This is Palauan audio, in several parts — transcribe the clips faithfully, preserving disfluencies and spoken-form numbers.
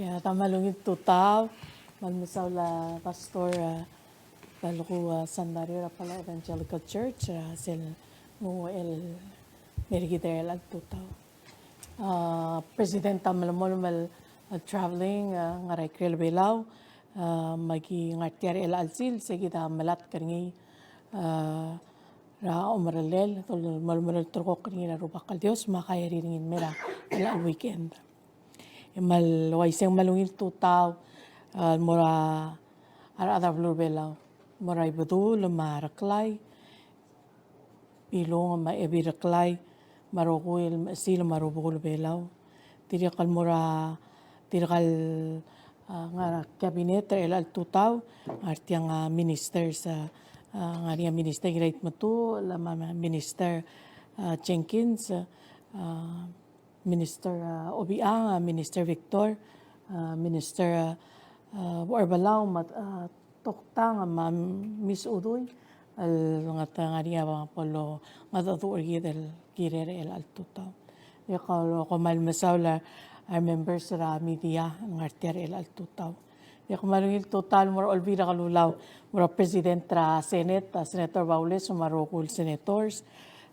Ia, ta kmal ungil tutau, kmal mesaul a Pastor, a, Balku, a, Sandari er a Palau Evangelical Church, a, sel mo el mer kid er chelecha el tutau. A, President a melemolem el, el traveling, a, ngar er a ikrel Belau, a, me aki ngar tia er chelecha el sils, e kid a melatk er ngii, a, er a omerellel, dol melemolem el terrekokl er ngii er a Rubak el Dios, me a kaerid er ngii el mer a chelecha el weekend. E kmal uaisei, kmal ungil tutau, a, el mo er a rechad er a beluu er Belau, mo er a Ibedul me a Reklai, Bilung me a Ebil Reklai, me a rokui el mechesil me a rubekul Belau. Dirrek el mo er a, dirrek el, a, ngar er a cabinet er chelecha el tutau, a, tiang, a, ministers, a, a, ngar er ngii a Minister Ngirai Tmetuchl, me a, me a Minister, a, Jenkins, a, Minister, a, Obichang, a, Minister Victor, a, Minister, a, a, Bucherbelau, me a, a, Toktang, me a Miss Udui, el ngat, ngar er ngii a bo longedecheduch er kid el kirel er chelecha el tutau. E kau, kmal mesaul a, a members er a media, ngar tia er chelecha el tutau. E kmal ungil tutau el mo er a Olbiil er a Kelulau, mo er a President er a Senate, a Senator Baules, me a rokui el senators,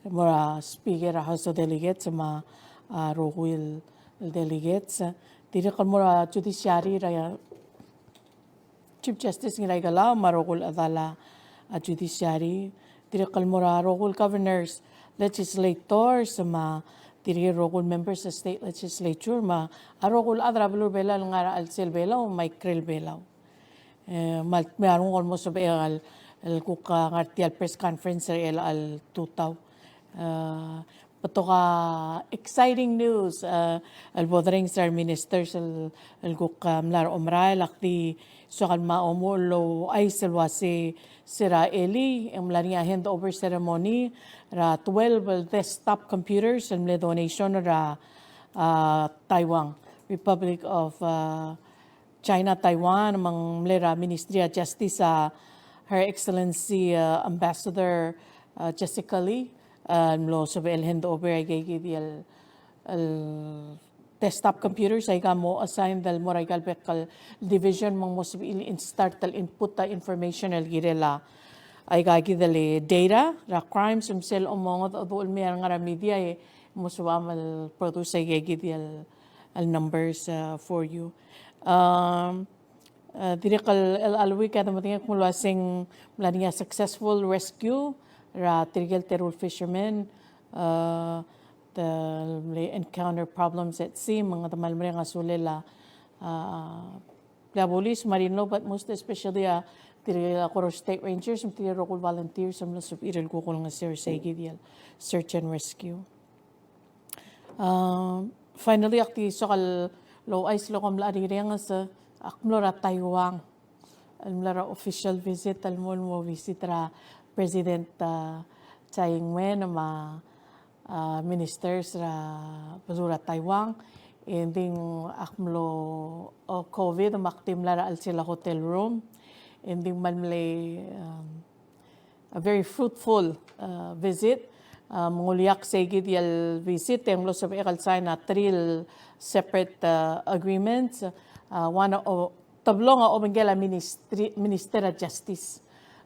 mo er a Speaker er a House of Delegates, me a, a, rokui el, el delegates, dirrek el mo er a Judiciary, er a Chief Justice Ngiraikelau, me a rokui el chedal a, a, Judiciary, dirrek el mo er a rokui el governors, legislators, me a dirrek el rokui el members er a state legislature, me a rokui el chad er a beluu er Belau el ngar er a chelsel Belau, me a ikrel Belau. E, me a, me a renguk el mo sebechek el, el kuk, a, ngar tia el press conference er chelecha el tutau. E, betok a exciting news, e, el bo derrenges er a re ministers el, el kuk, a, mla er a omerael, ak di soak el mo omuchel el ouchais el uase se er a elii, e ng mla er ngii a handover ceremony er a twelve el desktop computers el mle donation er a, a, Taiwan, Republic of, a, China, Taiwan, me ng mle er a Ministry of Justice, a, Her Excellency, a, Ambassador, a, Jessica Lee, a, el mlo sebechel el handover aike, aike di el, el desktop computers, aika mo assign el mo er aika el bek el division me ng mo sebechir el start el input a information el kirel a, aika kid el data er a crimes, me sel omongedecheduch el mei el ngar er a media e mo sebecham el produce aika kid el, el numbers, uh, for you. Um, uh, dirrek el, el, el week a de medengei el kmo el uaseng mla er ngii a successful rescue er a tirke el teru el fishermen, uh, te mle encounter problems at sea, me ng kmal mereng a sulel a, uh, a bulis, marine law, but most especially a tirke el Koror State Rangers, me tirke el rokui el volunteers, me ng sebechir el kuk olengeseu er sei kid el search and rescue. Uh, finally, ak di soak el ouchais el kom mla rirenges, ak mlo er a Taiwan el mla er a official visit el mo, el mo visit er a President, uh, Tsai Ing-wen me a, uh, ministers er a beluu er a Taiwan. E ng di ak mlo, uh, COVID me ak di mla er a chelsel a hotel room. E ng di kmal mle, um, a very fruitful, uh, visit. Uh, me ng uliak sei kid el visit e ng mlo sebechek el sign a three el separate, uh, agreements. Uh, one, uh, teblong a obengkel a ministry, Minister of Justice,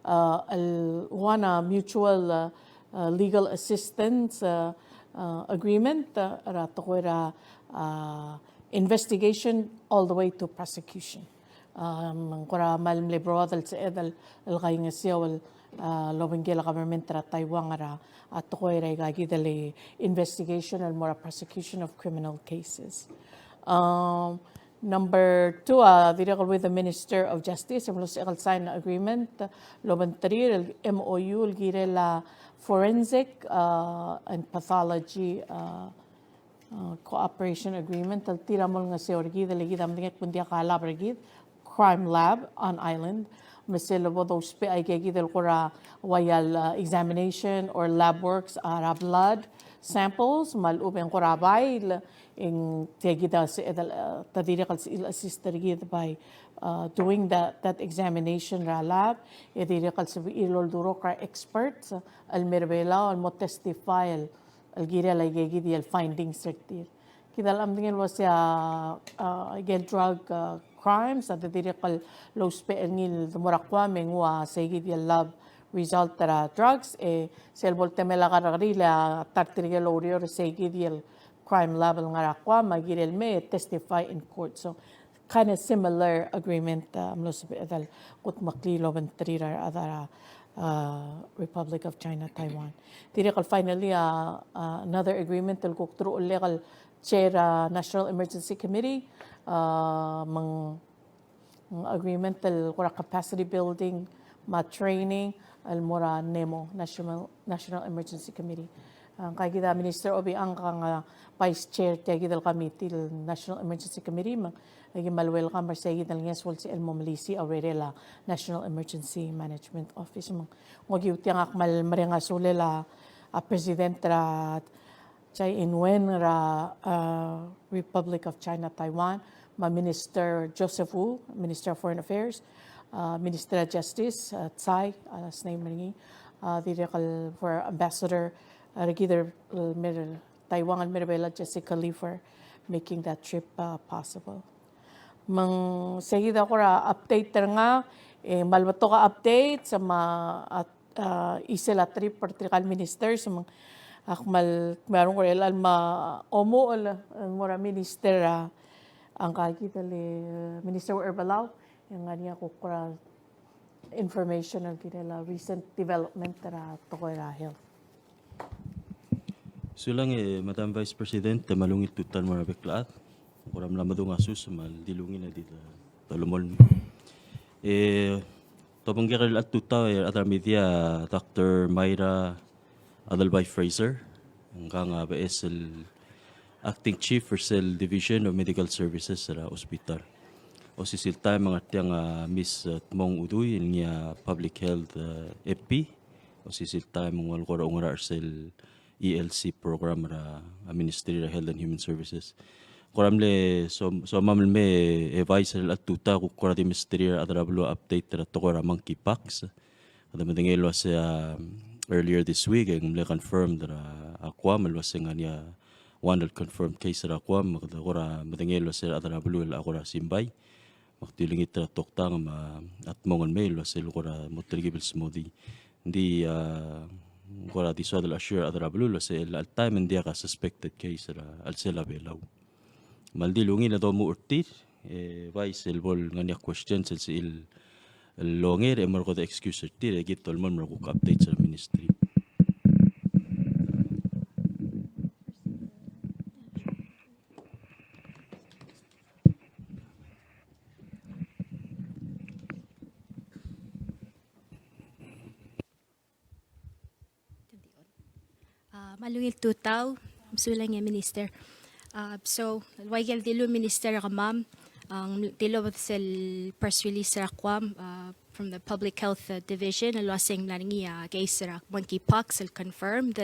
uh, el one, uh, mutual, uh, uh, legal assistance, uh, uh, agreement, uh, er a tekoi er a, uh, investigation all the way to prosecution. Um, ng kora kmal mle broad el sebeched el, el kaingeseu el, uh, lobengkel a government er a Taiwan er a, a tekoi er aika kid el investigation el mo er a prosecution of criminal cases. Um, number two, uh, dirrek el with the Minister of Justice, e mlo sebechek el sign a agreement, uh, lobengterir el M O U el kirel a forensic, uh, and pathology, uh, uh, cooperation agreement, el tir a mo olengeseu er kid, el kid a medengei el kmo ng diak a lab er kid, crime lab on island, me sel bo dousbech aike kid el kora ua ia el, uh, examination or lab works er a blood samples, me a lechub e ng kora bai, e ng tia kid a se, uh, te dirrek el se, el assist er kid by, uh, doing that, that examination er a lab, e dirrek el sebechir el oldurokl er a experts el mer Belau el mo testify el el kirel aike kid el findings er tir. Kid a medengei el uasei a, a, ikel drug, a, crimes, a de dirrek el lousbech er ngii el de mo er a Guam e nguu a seikid el lab result er a drugs, e sel bo el temel a kerrekeriil e a ta er tirke el oureor er seikid el crime lab el ngar er a Guam a kirel mei e testify in court. So, kind of similar agreement, a, mlo sebeched el kudmeklii el obengterir a rechad er a, a, Republic of China, Taiwan. Dirrek el finally, a, a, another agreement el kuk teruich el chair er a National Emergency Committee, a, me ng agreement el kora capacity building me a training el mo er a NEMO, National, National Emergency Committee. A, ngka kid a Minister Obichang a Vice Chair er tia kid el committee el National Emergency Committee, me aki kmal welcome er seikid el ngeso el sel mo melisiich a urerel a National Emergency Management Office. Me ng okiu tiang ak kmal mereng a sulel a, a President er a Tsai Ing-wen er a, a, Republic of China, Taiwan, me a Minister Joseph Wu, Minister of Foreign Affairs, a, Minister of Justice, a, Tsai, a, last name er ngii, a, dirrek el for Ambassador, a, er kid el mer Taiwan el mer Belau, Jessica Lee, for making that trip, a, possible. Me ng seikid a kora update er ngak, e, kmal betok a updates, me a, a, chisel a trip er tirka el ministers, me ng, ak kmal, kmal kora el me omuchel el mo er a minister, a, ngka kid el, e, Minister er Belau, e ng ngar er ngii a kuk kora information el kirel a recent development er a tekoi er a health. Sulang e Madam Vice President, me a ungil tutau el mo er a bek el chad. Kora mla medung a sus me a ldi el ungil e di dolemolem. E, tobengkek el tutau e a rechad er a media, Doctor Myra Adelbai Fraser, ngkang a beches el Acting Chief er sel Division of Medical Services er a hospital. Osisiu el taem e ngar tiang a Miss, e, Tmong Udui, el ngii a Public Health, e, E P. Osisiu el taem e ng ua el kora oungerachel er sel E L C program er a, a, Ministry er a Health and Human Services. Kora mle so, somam el mei e Vice er a tutau, kuk kora di mesterir a rechad er a beluu a update er a tekoi er a monkeypox. Kede medengei el uasei a, earlier this week, e ng mle confirmed er a Guam el uasei ng ngar er ngii a one el confirmed case er a Guam, me kede kora medengei el uasei a rechad er a beluu a kora simbai. Me ak di olengit er a toktang me a Tmong el mei el uasei kora mo telkib el smodii. Ng di, a, kora di soad el assure a rechad er a beluu el uasei el chelecha el taem e ng diak a suspected case er a chelsel a Belau. Me a ldi el ungil e domuchel er tir, e, Vice, el bo el ngar er ngii a questions el sebechir el onger e mo er kede excuse er tir e kid dolemolem el mo kuk updates er a ministry. A, me a ungil tutau, sulang e Minister. A, so, el ua ikel dilu Minister er kemam, a, ng tilobed sel press release er a Guam, a, from the Public Health, uh, Division, el uasei ng mla er ngii a case er a monkeypox el confirmed,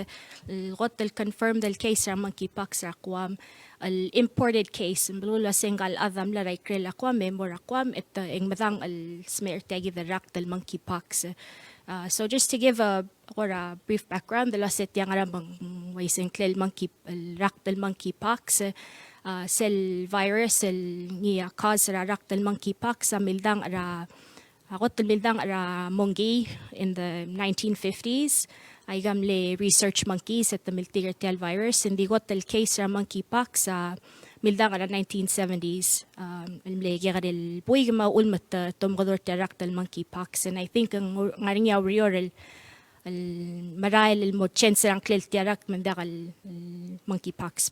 el kot el confirmed el case er a monkeypox er a Guam, el imported case, ng belkul el uasei ngka el chad a mla er a ikrel a Guam, e mo er a Guam, e te, e ng medang el smecher er tia kid el rakt el monkeypox. Uh, so just to give a, kora brief background, el uasei tiang a ngera me ng uaisei ngklel el monkey, el rakt el monkeypox, uh, sel virus el ngii a cause er a rakt el monkeypox a mildang er a A kot el mildang er a monkey in the nineteen fifties. Aika mle research monkeys e te miltik er tia el virus. Ng di kot el case er a monkeypox a mildang er a nineteen seventies. Um, el mle kekerei el buik me a uchul me te, te omekedong er tia el rakt el monkeypox. And I think ng, ng ngar er ngii a ureor el, el merael el mo change er a ngklel tia el rakt me ng diak el, el monkeypox.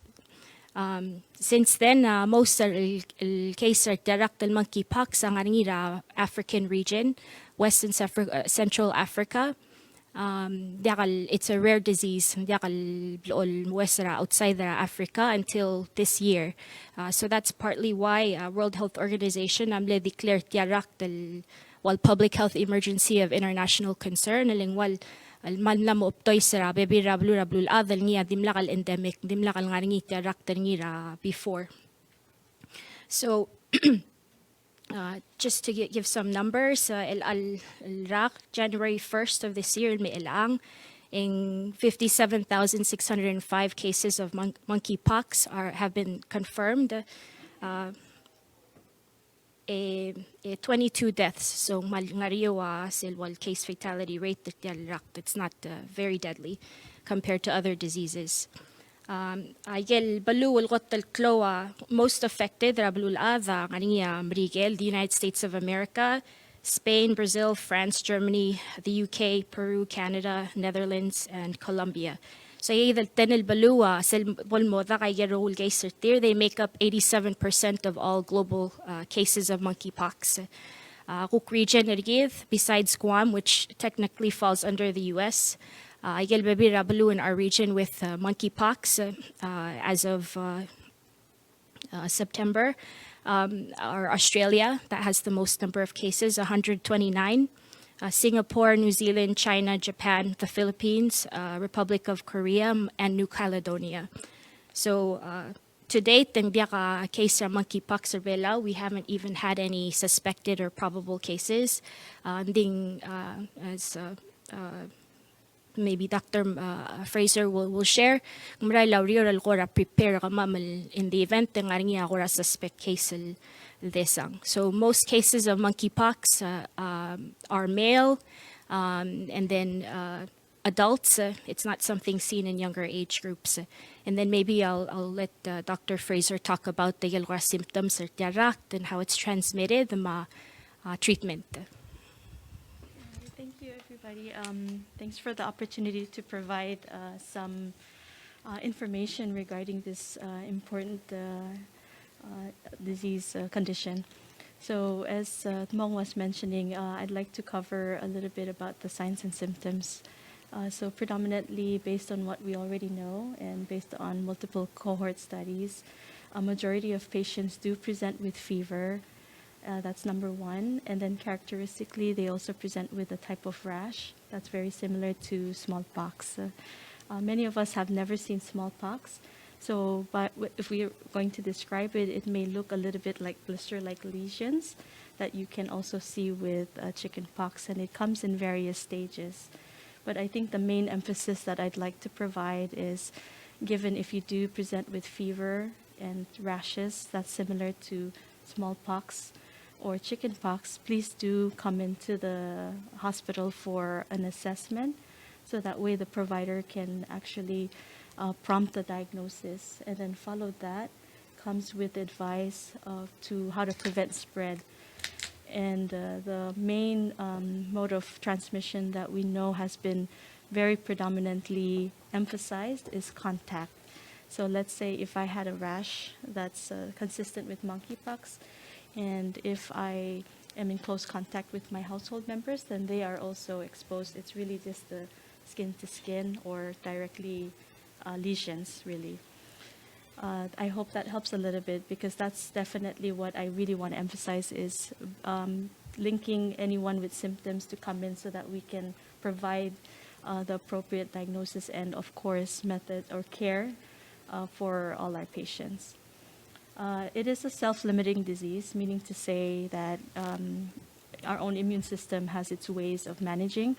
Um, since then, uh, most er a, el, el case er tia el rakt el monkeypox a ngar er ngii er a African region, West and Afri-, uh, Central Africa. Um, diak el, it's a rare disease. Diak el, el, outside er a Africa until this year. Uh, so that's partly why, uh, World Health Organization a mle declare tia el rakt el ua el public health emergency of international concern, el ng ua el, el kmal mla mo obdois er a bebil er a beluu er a beluulechad el ngii a dimlak el endemic, dimlak el ngar er ngii tia el rakt er ngii er a before. So, uh, just to gi-, give some numbers, uh, el, el, el rakt, January first of this year, el me el ang, In fifty-seven thousand six hundred five cases of mon- monkeypox are, have been confirmed. Uh, e, e twenty-two deaths, so mal ngar er eou a sel ua case fatality rate er tia el rakt. It's not uh, very deadly compared to other diseases. Um, aike el beluu el kot el klou a most affected er a beluulechad a ngar er ngii a Merikel, the United States of America, Spain, Brazil, France, Germany, the U K, Peru, Canada, Netherlands, and Colombia. So aike el ten el beluu a sel bo el mo dak aike el rokui el case er tir, they make up eighty-seven percent of all global uh, cases of monkeypox. Uh, kuk region er kid, besides Guam, which technically falls under the U S, uh, aike el bebil er a beluu in our region with uh, monkeypox uh, uh, as of uh, uh, September um, are Australia, that has the most number of cases, one hundred twenty-nine, uh, Singapore, New Zealand, China, Japan, the Philippines, uh, Republic of Korea, m- and New Caledonia. So uh, to date, ng diak a case er a monkeypox er Belau, we haven't even had any suspected or probable cases. Uh, ng di, uh, as uh, uh, maybe Doctor uh, Fraser will, will share, ng merael a uriul el kora prepare er kemam el in the event e ng ngar er ngii a kora suspect case el, el desang. So most cases of monkeypox uh, um, are male, um, and then uh, adults. Uh, it's not something seen in younger age groups. Uh, and then maybe I'll, I'll let uh, Doctor Fraser talk about the aike el kora symptoms er tia el rakt and how it's transmitted, me a uh, treatment. Thank you, everybody. Um, thanks for the opportunity to provide uh, some uh, information regarding this uh, important uh, uh, disease uh, condition. So, as uh, Tmong was mentioning, uh, I'd like to cover a little bit about the signs and symptoms. Uh, so, predominantly based on what we already know and based on multiple cohort studies, a majority of patients do present with fever. Uh, that's number one. And then characteristically, they also present with a type of rash that's very similar to smallpox. Uh, uh, many of us have never seen smallpox. So, but w- if we're going to describe it, it may look a little bit like blister like lesions that you can also see with uh, chickenpox, and it comes in various stages. But I think the main emphasis that I'd like to provide is, given if you do present with fever and rashes that's similar to smallpox or chickenpox, please do come into the hospital for an assessment, so that way the provider can actually uh, prompt the diagnosis, and then follow that comes with advice uh, to how to prevent spread. And uh, the main um, mode of transmission that we know has been very predominantly emphasized is contact. So let's say if I had a rash that's uh, consistent with monkeypox, and if I am in close contact with my household members, then they are also exposed. It's really just the skin to skin or directly uh, lesions, really. Uh, I hope that helps a little bit, because that's definitely what I really want to emphasize is um, linking anyone with symptoms to come in so that we can provide uh, the appropriate diagnosis and, of course, method or care uh, for all our patients. Uh, it is a self-limiting disease, meaning to say that um, our own immune system has its ways of managing.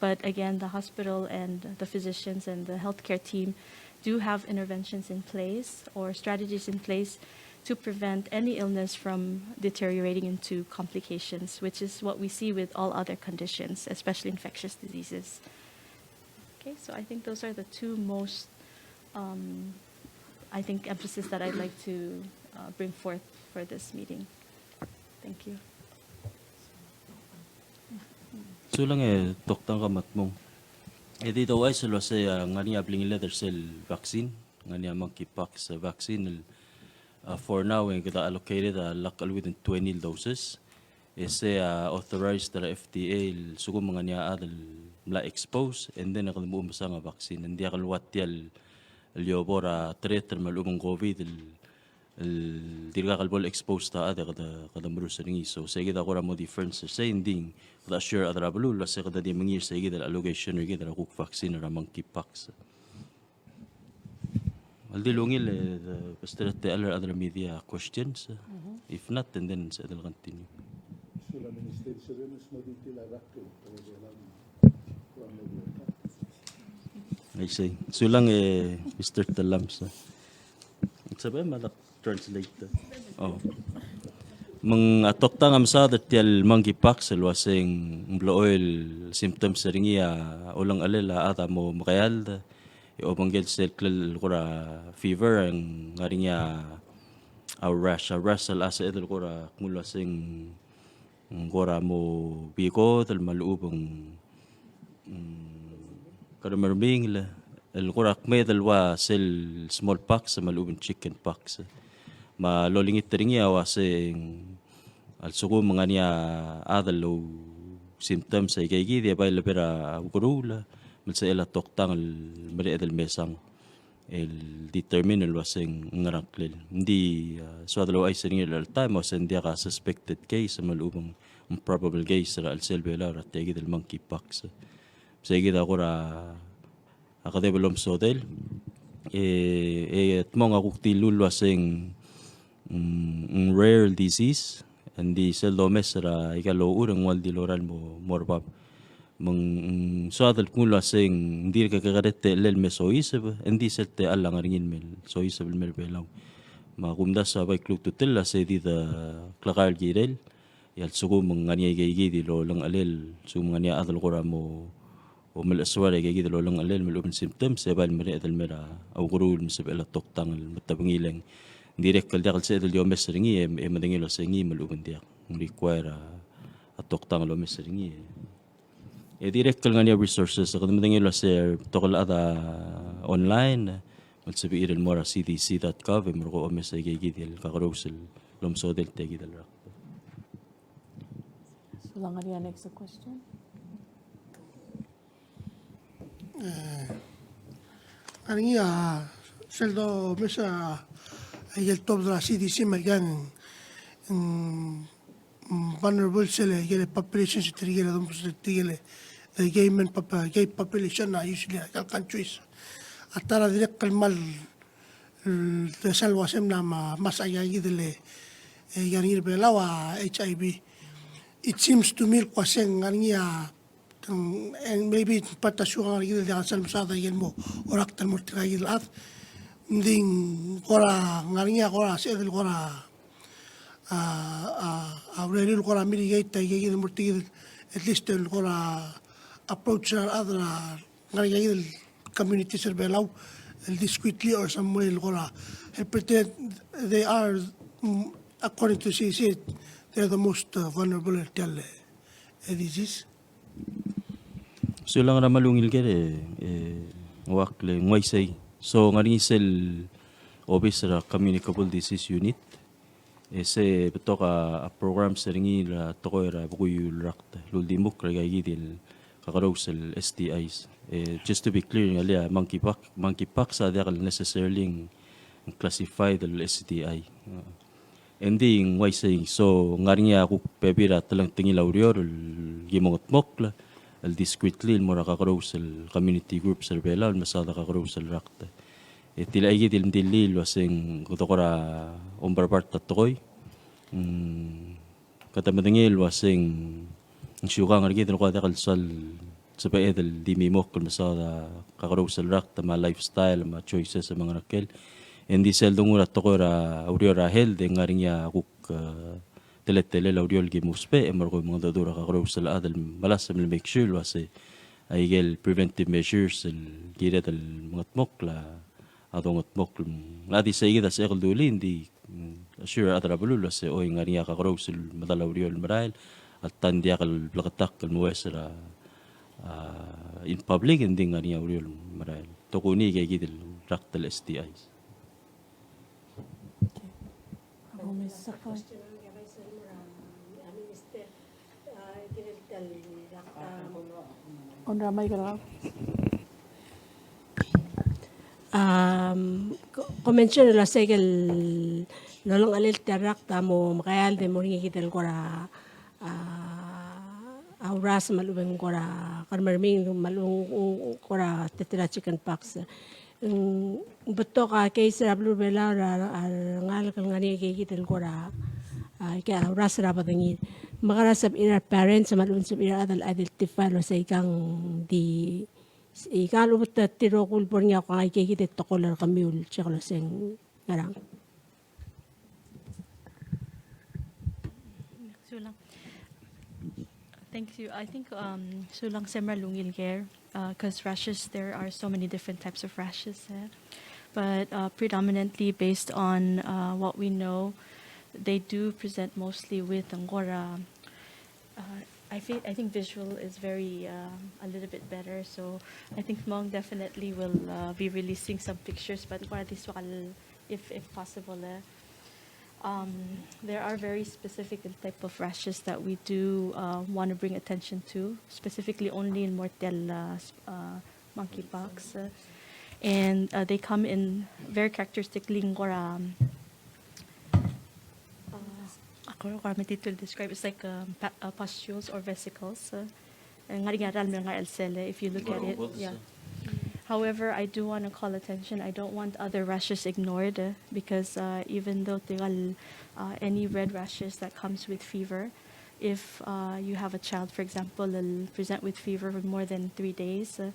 But again, the hospital and the physicians and the healthcare team do have interventions in place or strategies in place to prevent any illness from deteriorating into complications, which is what we see with all other conditions, especially infectious diseases. Okay, so I think those are the two most, um, I think, emphasis that I'd like to uh, bring forth for this meeting. Thank you. Sulang e Doctor Kamatmong. E di douchais el uasei a ngar er ngii a blingiled er sel vaccine, ngar er ngii a monkeypox vaccine el, uh, for now e kede allocated a lak el within twenty el doses. E se a authorized er a F D A el sekum e ng ngar er ngii a chad el mla expose, and then e kede mo mesang a vaccine. Ng diak el ua tia el, el iobo er a threat el me a lechub e ng COVID el, el dirkak el bo el expose a chad e kede, kede merus er ngii. So, se kid a kora mo difference er sei, ng di kede assure a chad er a beluu el uasei kede di mengiil er se kid el allocation er kid er a kuk vaccine er a monkeypox. Aldi lungil e de besterir a techall er a other media questions. If not, and then se de continue. Sulang Minister, se de mo detail a rak el. Sulang Minister. Isei. Sulang e Mister Tellames. Sebechem a dak translate. Oh. Me ng a toktang a mesaod er tia el monkeypox el uaseng ng blechoel symptoms er ngii a olengelel a chad a mo mekeald, e obengkel sel klel el kora fever, e ng ngar er ngii a rash, a rash el a sebeched el kora kmu el uaseng ng kora mo bikodel me a lechub e ng, mm, kermermingel, el kora kmeed el ua sel smallpox me a lechub e ng chickenpox. Me a lolengit er ngii a uaseng a lsekum e ng ngar er ngii a chad el ou symptoms a ikeikid e bai lebo er a ukeruul me ng sebechel a toktang el mereched el mesang el determine el uaseng ng ngerang klel. Ng di, a, soad el ouchais er ngii er chelecha el taem a uaseng ng diak a suspected case me a lechub e ng probable case er a chelsel Belau er a tiakid el monkeypox. Seikid a kora a kedeb el omesodel. E, e dmong a kuk dilu el uaseng, mm, ng rare disease, ng di sel domes er a ikal ochur e ng ua el di lorael el mo, mo er bab. Me ng, mm, soad el kmu el uaseng ng dirk kekerei a techellel el me soiseb, ng di sel techall a ngar er ngii el me soiseb el mer Belau. Me a kumdasu a bai klou a ultutelel a se di de klekai el kirel, e a lsekum e ng ngar er ngii a ikeikid el olengelel, lsekum e ng ngar er ngii a chad el kora mo, o melechesuar a ikeikid el olengelel me a lechub e ng symptoms, e bai el mereched el mer a ukeruul me sebechel a toktang el metebengileng. Ng dirrek el diak el sebeched el di omes er ngii, e, e medengei el uaseng ngii me a lechub e ng diak. Ng require a, a toktang el omes er ngii. E dirrek el ngar er ngii a resources, e kede medengei el uasei a betok el chad a online, me le sebechir el mo er a C D C dot gov, e merekong e omes a ikeikid el kakerous el omesodel tiakid el rak. So, ngar er ngii a next question? E, ngar er ngii a sel domes a, a ikel tuobed er a C D C me a ikang, mm, vulnerable sel, ikel population, se tirkel domes, tirkel, the gay men pop-, gay population a usually a ikal countries. A ta er a dirrek el kmal, mm, te sel uasei ng mla ma-, mesa a ikeikid el, e, ngar er ngii er Belau a H I V. It seems to me el kmo uaseng ngar er ngii a, ng, and maybe part a siukang er kid el diak el sel mesaod a ikel mo orakt el mo er tirkaikid el chad. Ng di ng kora ngar er ngii a kora sebeched el kora, a, a, a ureriu el kora mitigate a ikeikid el mo er tirkid, at least el kora approach er a rechad er a ngar er ngii a ikeikid el communities er Belau el discreetly or some way el kora help er tir, they are, mm, according to C D C, they are the most, uh, vulnerable er tia el, e, disease. Sulang er a mal ungil ker e, e, ng ua kle ng uaisei. So, ngar er ngii sel obis er a Communicable Disease Unit, e se betok a, a programs er ngii el tekoi er a bekuyuul el rakt el uldimukl er a ikeikid el kakerous el S T Is. E, just to be clear, ng ngar er ngii a monkeypox, monkeypox a diak el necessarily ng classified el S T I. Ng di ng uaisei, so, ng ngar er ngii a kuk bebil er a telengtengil a ureor el ki mo mengetmokl el discreetly el mo er a kakerous el community groups er Belau el mesaod a kakerous el rakt. E tia el ikeikid el mdilii el uaseng kede kora omberbart a tekoi. Mm, kede medengei el uaseng ng siukang er kid el kora diak el sal sebeched el di mimokl el mesaod a kakerous el rakt me a lifestyle me a choices me a ngerang el. E ng di sel dongu er a tekoi er a ureor er a health e ng ngar er ngii a kuk, e, teletelel a ureor el ki mo ousbech e merekong e mengedecheduch er a kakerous el chad el melasem el make sure el uasei a ikel preventive measures el kired el mengetmokl a a dongetmokl. Ng di seikid a sebechek el dulii, ng di, mm, assure a rechad er a beluu el uasei, oi, ng ngar er ngii a kakerous el medal a ureor el merael, a ta ng diak el bleketakl el mo ues er a, a, in public, ng di ng ngar er ngii a ureor el merael. Tokuni ikeikid el rakt el S T Is. Okay. Ako, Miss Saka. On er a mic er kau. Um, ko, ko mention el uasei ikel olengelel tia el rakt a mo mekeald e mo er ngii kid el kora, a, a uras me a lechub e ng kora kermerming me a lechub e ng kora tetera chicken pox. Ng betok a case er a beluu er a Belau er a, a rengalek el ngar er ngii a ikeikid el kora, a, ike a uras er a bedengir. Me kora sebechir a parents me a lechub e ng sebechir a rechad el identify el uasei ikang di Ika el betok er tir el rokui el bo er ngii a kuk ngai keikid e tekoi er kemiu el check el oseng. Ngerang. Sulang. Thank you. I think, um, sulang semra el ungil ker, uh, 'cause rashes, there are so many different types of rashes, eh. But, uh, predominantly based on, uh, what we know, they do present mostly with ng kora, uh, I think, I think visual is very, um, a little bit better. So I think Mong definitely will, uh, be releasing some pictures, but ng kora di soak el if, if possible, eh. Um, there are very specific type of rashes that we do, uh, want to bring attention to, specifically only in mortel, uh, s-, uh, monkeypox, uh, and, uh, they come in very characteristically ng kora, um, uh, ako ko metitu el describe. It's like, um, pa-, uh, pustules or vesicles, uh, eh, ngar er ngii a ralm el ngar er a chelsel, eh, if you look at it. Yeah. However, I do want to call attention. I don't want other rashes ignored, eh, because, uh, even though tirka el, uh, any red rashes that comes with fever, if, uh, you have a child, for example, el present with fever for more than three days, uh,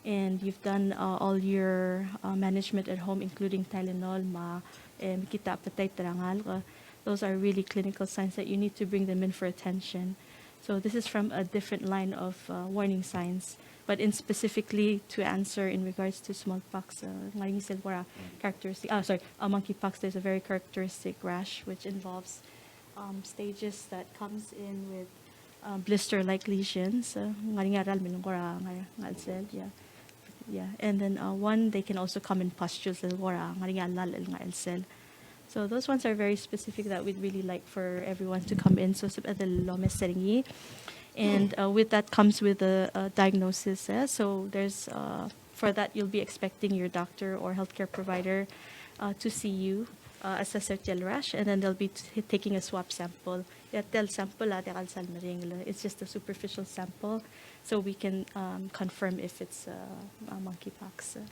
and you've done, uh, all your, uh, management at home, including Tylenol, me, eh, mekngit a appetite er a ngalek, uh, those are really clinical signs that you need to bring them in for attention. So this is from a different line of, uh, warning signs. But in specifically to answer in regards to smallpox, uh, ngar er ngii sel kora characteristic, ah, sorry, uh, monkeypox, there's a very characteristic rash which involves, um, stages that comes in with, uh, blister-like lesions. Uh, ngar er ngii a ralm el ng kora ngar er a chelsel, yeah. Yeah, and then, uh, one, they can also come in pustules el kora ngar er ngii a llach el ngar er a chelsel. So those ones are very specific that we'd really like for everyone to come in. So sebeched el omes er ngii. And, uh, with that comes with a, a diagnosis, eh? So there's, uh, for that, you'll be expecting your doctor or healthcare provider, uh, to see you, uh, assess er tia el rash, and then they'll be t-, taking a swab sample. E tia el sample a diak el sal meringel. It's just a superficial sample, so we can, um, confirm if it's, uh, a monkeypox.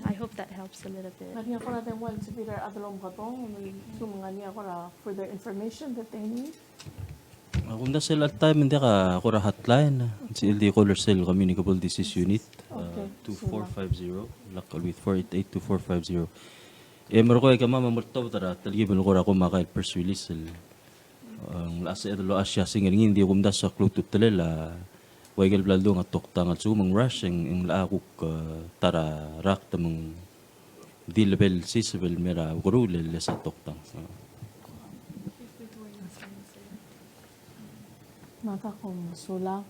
I hope that helps a little bit. Ngar er ngii a kora dengua el sebechir a rechad el omekedong, el assume ngar er ngii a kora further information that they need. A kumdasu e a chelecha el taem e ng diak a kora hotline, ng sebechel di call er sel Communicable Disease Unit, uh, okay, two four five zero, lak el with four eight eight two four five zero. E merekong e kemam a mo oltobed er a telkib el kora komakai el press release el, uh, ng locha sebeched el locha siasing er ngii, ng di kumdasu a klou a ultutelel a ua ikel bla ledung a toktang a lsekum ng rash e ng, e ng locha kuk, uh, ta er a rakt me ng di lebel siseb el mei er a ukeruul el lesa toktang. Me a kuk mesulang,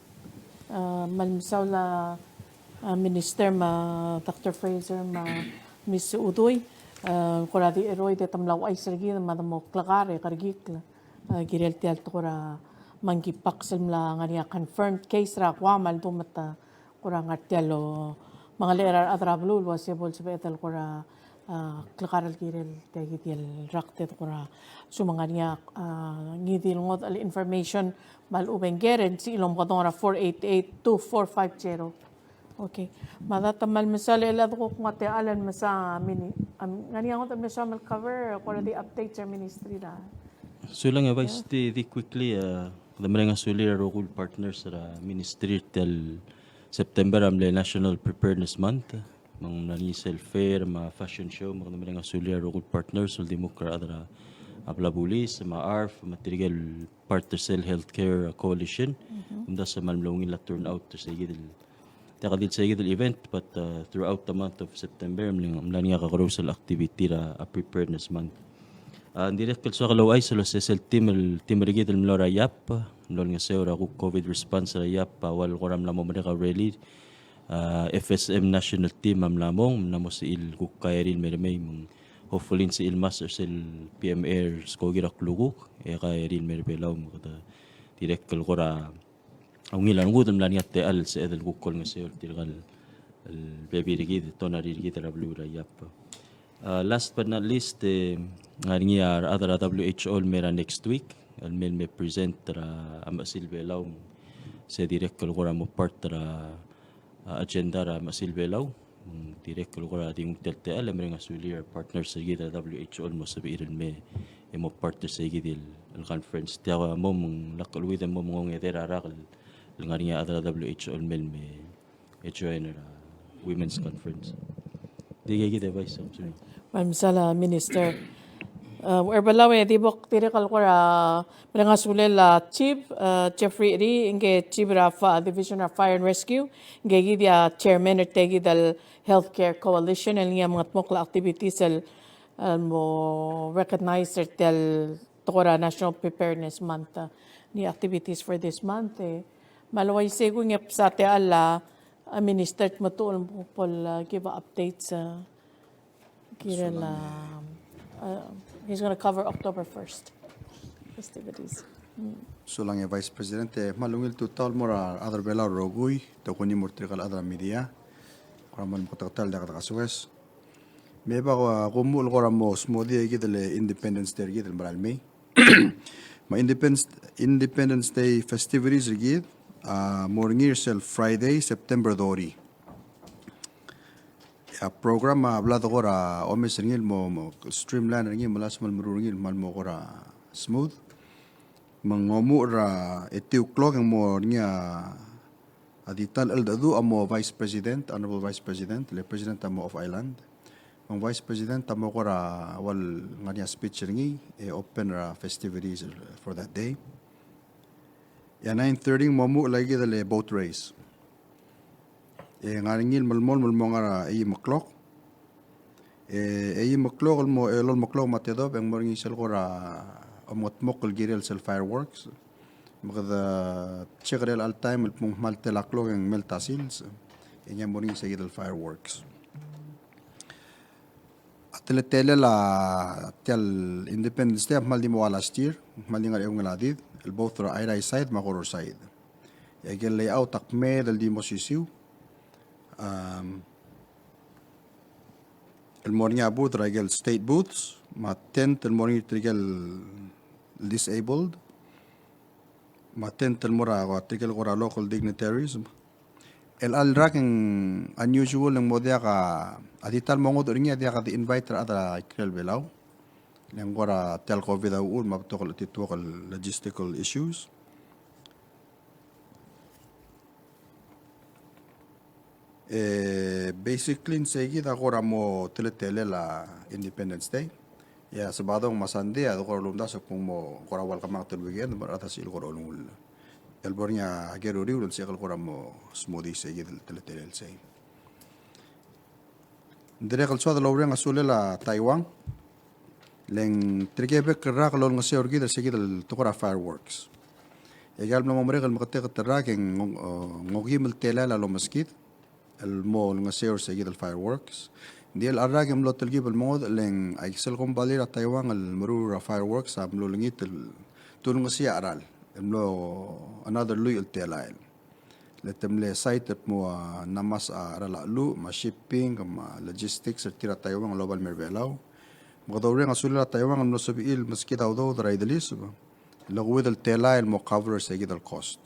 uh, me kmal mesaul a, uh, Minister me a Doctor Fraser me a Miss Udui, uh, kora di cheroid e te mla ouchais er kid me de mo klekar e kerekikl, uh, kirel tia el tekoi er a monkeypox el mla ngar er ngii a confirmed case er a Guam el dumet a kora ngar tia el omengelechel er a rechad er a beluu el uase bo lsebeched el kora, ah, klekar el kirel tia kid el rakt e kora assume ngar er ngii a, ah, ngii di el ngodech el information me a lechub e ng ker e ng sebechir el omekedong er a four eight eight two four five zero. Okay. Me a data me kmal mesaul e le a dekuk nguu a techall el mesa mini-, am, ngar er ngii a ngodech el mesa me cover, kora di update er a ministry er a. Sulang e Vice, di, di quickly, ah, kede mereng a sulir a rokui el partners er a ministry er tia el September a mle National Preparedness Month, me ng mla er ngii sel fair me a fashion show, me kede mereng a sulir a rokui el partners, uldimukl er a rechad er a bla bulis, me a ARF, me tirke el part er sel Healthcare Coalition, kumdasu e kmal mle ungil a turnout er seikid el Tia kid el seikid el event, but, uh, throughout the month of September, mla, mla er ngii a kakerous el activity er a, a preparedness month. Uh, ng dirrek el soak el ouchais el uase sel team el, team er kid el mlo er a Yap, mlo olengeseu er a kuk COVID response er a Yap, a ua el kora mla mo merek a rally, uh, F S M national team a mla mong, mla mo sebechir el kuk kaerir el me remei, me ng hopefully ng sebechir el mesa er sel P M Air skoki er a klukuk, e kaerir el me er a Belau, me kede dirrek el kora ungil a rengud el mla er ngii a techall el sebeched el kuk olengeseu er tirka el, el bebil er kid, tonari er kid er a beluu er a Yap. Uh, last but not least, e, ng ngar er ngii a rechad er a W H O el mei er a next week, el mei el me present er a, a Mechesil Belau, se dirrek el kora mo part er a, a, agenda er a Mechesil Belau. Me ng dirrek el kora di nguu tia el techall e mereng a sulir a partners er kid er a W H O el mo sebechir el mei e mo part er seikid el, el conference. Tia mo me ng lak el uid e mo me ng ongedei er a rak el ngar er ngii a chad er a W H O el mei el me, e join er a Women's Conference. Di kid e Vice, sorry. Kmal mesaul a Minister. Uh, er a Belau e di bo dirrek el kora mereng a sulel a Chief, uh, Jeffrey Ri, ngke Chief er a Fi-, Division of Fire and Rescue, ngke kid a Chairman er tia kid el Healthcare Coalition, el ngii a mengetmokl a activities el, el mo recognize er tia el tekoi er a National Preparedness Month, uh, ngii a activities for this month, e. Me a le uaisei e kuk ng bsa tia el, uh, a Minister me te mo bo el, uh, give updates, uh, kirel, um, uh, he's gonna cover October first festivities. Mm. Sulang e Vice President, e kmal ungil tutau el mo er a rechad er a Belau el rokui, tokuni mo er tirka el chad er a media, kora mo meketeketang el diak dekasoes. Me bo, uh, kumuchel el kora mo smodii kid el Independence Day er kid el merael mei. Me a Independence, Independence Day festivities er kid, uh, mo er ngii er sel Friday, September thirty. A program a bla de kora omes er ngii el mo, mo streamline er ngii, me a lsekum el meruul er ngii el kmal mo kora smooth. Me ng omuchel er a eight o'clock e ng mo er ngii a di ta el cheldecheduch a mo Vice President, Honorable Vice President, le President a mo off island. Me ng Vice President a mo kora ua le ngar er ngii a speech er ngii, e open er a festivities for that day. E a nine thirty e ng mo omuchel a kid el boat race. E ngar er ngii el melemolem el mo ngar er a eim o'clock. E eim o'clock el mo, e, elolem o'clock me a tedobech e ng mo er ngii sel kora omengetmokl el kirel sel fireworks. Me kede check er a chelecha el taem el kmo ng kmal ten o'clock e ng melt a sils, e ngii a mo er ngii se kid el fireworks. A teletelel a tia el Independence Day a kmal di mo ua last year, kmal di ngar er a eungel a did, el both er a Airai side me a Koror side. E aike el layout a kmeed el di mo osisiu. Um, el mo er ngii a booth er aike el state booths, me a tent el mo er ngii tirke el disabled, me a tent el mo er a tirke el kora local dignitaries. El chelecha el rak e ng unusual e ng mo diak a, a di ta el mo ngodech er ngii a diak a di invite er a chad er a ikrel Belau. Le ng kora tia el COVID a uchul me a betok el chetituok el logistical issues. E, basically, ng sei kid a kora mo teletelel a Independence Day. E a Sabadong me a Sunday a de kora lomdasu e kmo ng mo kora ua el kemanget el weekend, me a rechad a sebechir el kora olengull. El bo er ngii a ker uriul el sebechek el kora mo smodii sei kid el teletelel sei. Ng dirrek el soad el oureng a sulel a Taiwan. Le ng tirke bek el rak el olengeseu er kid er se kid el tekoi er a fireworks. E aika el mla mo merek el meketeket el rak e ng, e, ng okeim el telael a lomeskid el mo olengeseu er se kid el fireworks. Ng di el rak e mlo telkib el mengodech le ng aike sel kombalii er a Taiwan el meruul er a fireworks a mlo olengit el tulengesii a cheral el mlo another lluich el telael. Le te mle cite el kmo a, a, namas a cheral a cheluch, me a shipping, me a logistics er tir a Taiwan el oba el mei er a Belau. Me kede oureng a sulel a Taiwan el mlo sebechir el meskid a udoud er a ideliseb el okeuid el telael el mo cover er se kid el cost.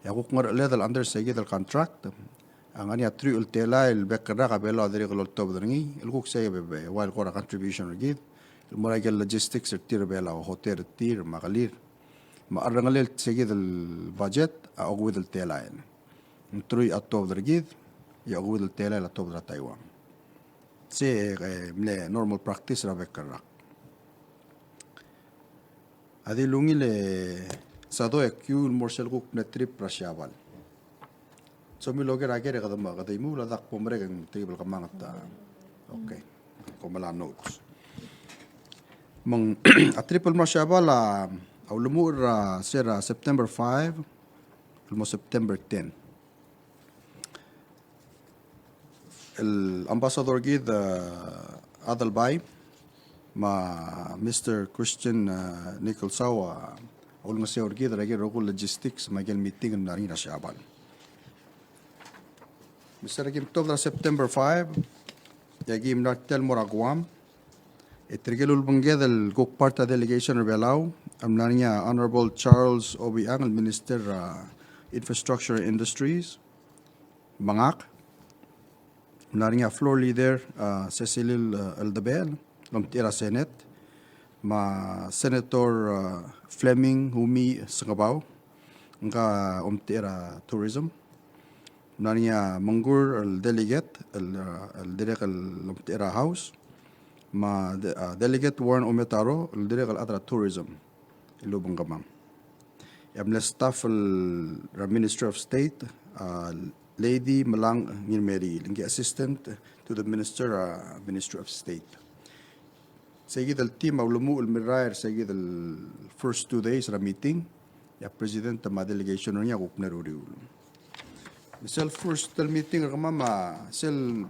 E a kuk ngerecheled el under se kid el contract a ngar er ngii a teruich el telael el bek el rak a Belau a dirrek el oltobed er ngii, el kuk sei e be, be, ua el kora contribution er kid el mo er aike el logistics er tir er a Belau, hotel er tir, me a kelir. Me a cherrengelel se kid el budget a okeuid el telael. Ng teruich a tuobed er kid, e a okeuid el telael a tuobed er a Taiwan. Se, e, mle normal practice er a bek el rak. A di lungil e Sado e kiu el mo er sel kuk mle trip er a Siabal. Somiu el oker a ker e kede me, kede imuul a dak bo merek e ng tekib el kemanget a. Okay. Kom mla notes. Me ng a trip el mo er a Siabal a ulemuchel er a, se er a September five el mo September ten. El ambassador er kid, e, Adelbai, me a Mister Christian, e, Nicholsau, a, a ulengeseu er kid er aike el rokui el logistics me aike el meeting el mla er ngii er a Siabal. Me se er a kim tuobed er a September five, e aki mla er tia el mo er a Guam. E tirke el ulebengked el kuk part er a delegation er a Belau a mla er ngii a Honorable Charles Obichang, el Minister er a Infrastructure and Industries, me ngak. Ng mla er ngii a Floor Leader, a, Secilil, a, Eldebechel, el omtechei er a Senate, me a Senator, a, Fleming Umiich Sengebau, ngka omtechei er a Tourism. Ng mla er ngii a Mengkur el delegate, el, uh, el dirrek el omtechei er a House, me a de-, uh, Delegate Warren Umetaro, el dirrek el chad er a tourism, el lobengkemam. E a mle staff el er a Ministry of State, uh, Lady Melang Ngirmeriil, el ngii a Assistant to the Minister, uh, Ministry of State. Seikid el team a ulemuchel el mirrael er seikid el first two days er a meeting, e a president me a delegation er ngii a kuk mle er a uriul. Sel first el meeting er kemam a sel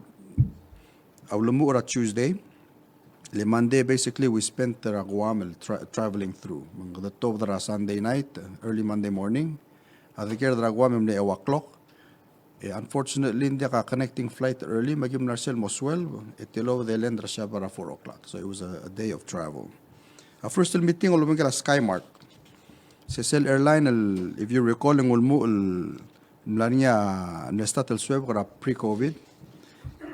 a ulemuchel er a Tuesday, le Monday basically we spent er a Guam el tra-, traveling through. Me ng kede tuobed er a Sunday night, early Monday morning. A dekerd er a Guam e mle eua el klok. E, unfortunately, ng diak a connecting flight early, me aki mla er sel mo twelve, e tilobed e land er a Siabal er a four o'clock. So it was a, a day of travel. A first el meeting a lobengkel a Skymark. Se sel airline el, if you recall, e ng ulemuchel el mla er ngii a mle start el suebek er a pre-COVID.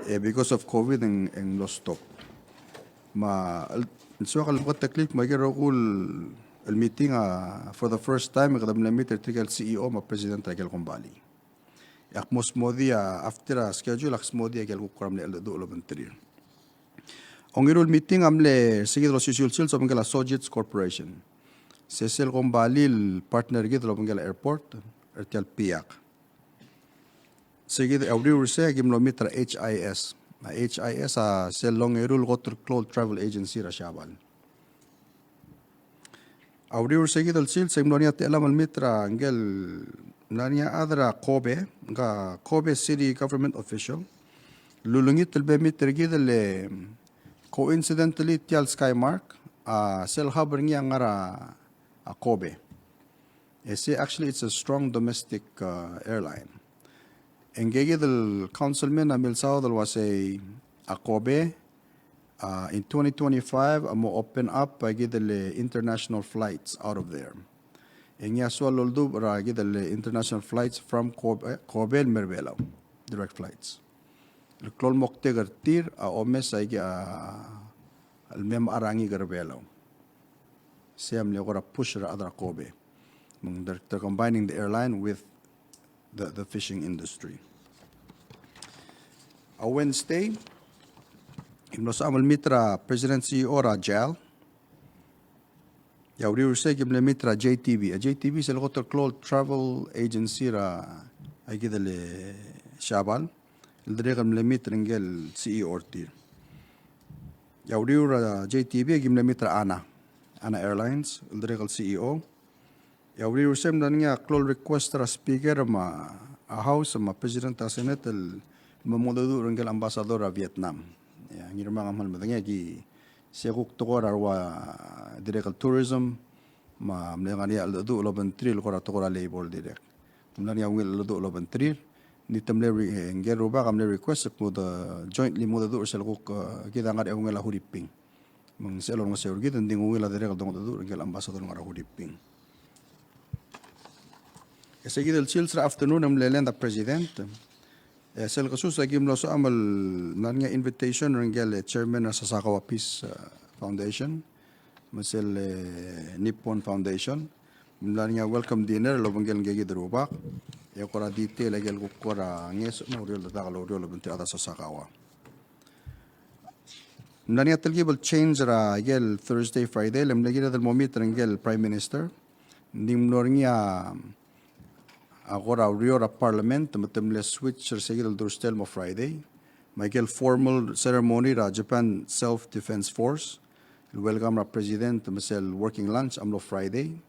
E, because of COVID e ng, e ng mlo stop. Me a, el, el soak el beketeklii me aike el rokui el meeting a, for the first time, e kede mle meet er tirke el CEO me a president er aike el kombalii. E ak mo smodii a, after a schedule, ak smodii aike el kuk kora mle cheldecheduch el obengterir. Ongeru el meeting a mle seikid el osisiu el sils a obengkel a Sojitz Corporation. Se sel kombalii el partner er kid el obengkel a airport, er tia el Piak. Seikid a uriul er sei, aki mlo meet er a HIS. A HIS a sel ongeru el kot el klou el travel agency er a Siabal. A uriul er seikid el sils, e ng mlo er ngii a techellam el meet er a ngike el, mla er ngii a chad er a Kobe, ngka Kobe City Government official. Lulengit el bo meet er kid el, coincidentally, tia el Skymark a sel hub er ngii a ngar er a, a Kobe. E sei, actually, it's a strong domestic, uh, airline. E ngikid el councilmen a milsaod el uasei a Kobe, uh, in twenty twenty-five a mo open up aikid el international flights out of there. E ngii a soal el oldubech er aikid el international flights from Kobe, Kobe el mer Belau, direct flights. El klou el moktek er tir a omes aikid a, el mei me a ngar er a ngikel Belau. Sei a mle kora push er a chad er a Kobe. Me ng, they're, they're combining the airline with the, the fishing industry. A Wednesday, e ng mlo sebecham el meet er a president CEO er a JAL. E a uriul er sei e ki mle meet er a JTB. A JTB sel kot el klou el travel agency er aikid el Siabal. El dirrek el mle meet er ngike el CEO er tir. E a uriul er a JTB e ki mle meet er a ANA, ANA Airlines, el dirrek el CEO. E a uriul er sei e ng mla er ngii a klou el request er a speaker me a House me a president er a Senate el mo mengedecheduch er ngike el ambassador er a Vietnam. E a Ngirmang a kmal medengei, aki sei kuk tekoi er a rua dirrek el tourism, me a mle ngar er ngii a cheldecheduch el obengterir el kora tekoi er a labor el dirrek. Ng mla er ngii a ungil cheldecheduch el obengterir, ng di te mle re-, e, ngike el rubak a mle request el kmo de jointly mengedecheduch er sel kuk, e, kid a ngar er a eungel a Huriping. Me ng sel olengeseu er kid, e ng di ng ungil a dirrek el dongedecheduch er ngike el ambassador el ngar er a Huriping. E seikid el sils er a afternoon e ng mle land a president. E sel kesus e aki mlo sebecham el mla er ngii a invitation er ngike el chairman er a Sasakawa Peace, e, Foundation, me sel, e, Nippon Foundation. Ng mla er ngii a welcome dinner el obengkel ngike kid el rubak. E kora detail aike el kuk kora ngeso me a uriul el dedak el oureor el obengterir a rechad er a Sasakawa. Ng mla er ngii a telkib el change er aike el Thursday, Friday, le mle kired el mo meet er ngike el Prime Minister. Ng di ng mlo er ngii a, a kora oureor er a Parliament, me te mle switch er seikid el Thursday el mo Friday. Me aike el formal ceremony er a Japan Self Defense Force, el welcome er a President, me sel working lunch a mlo Friday.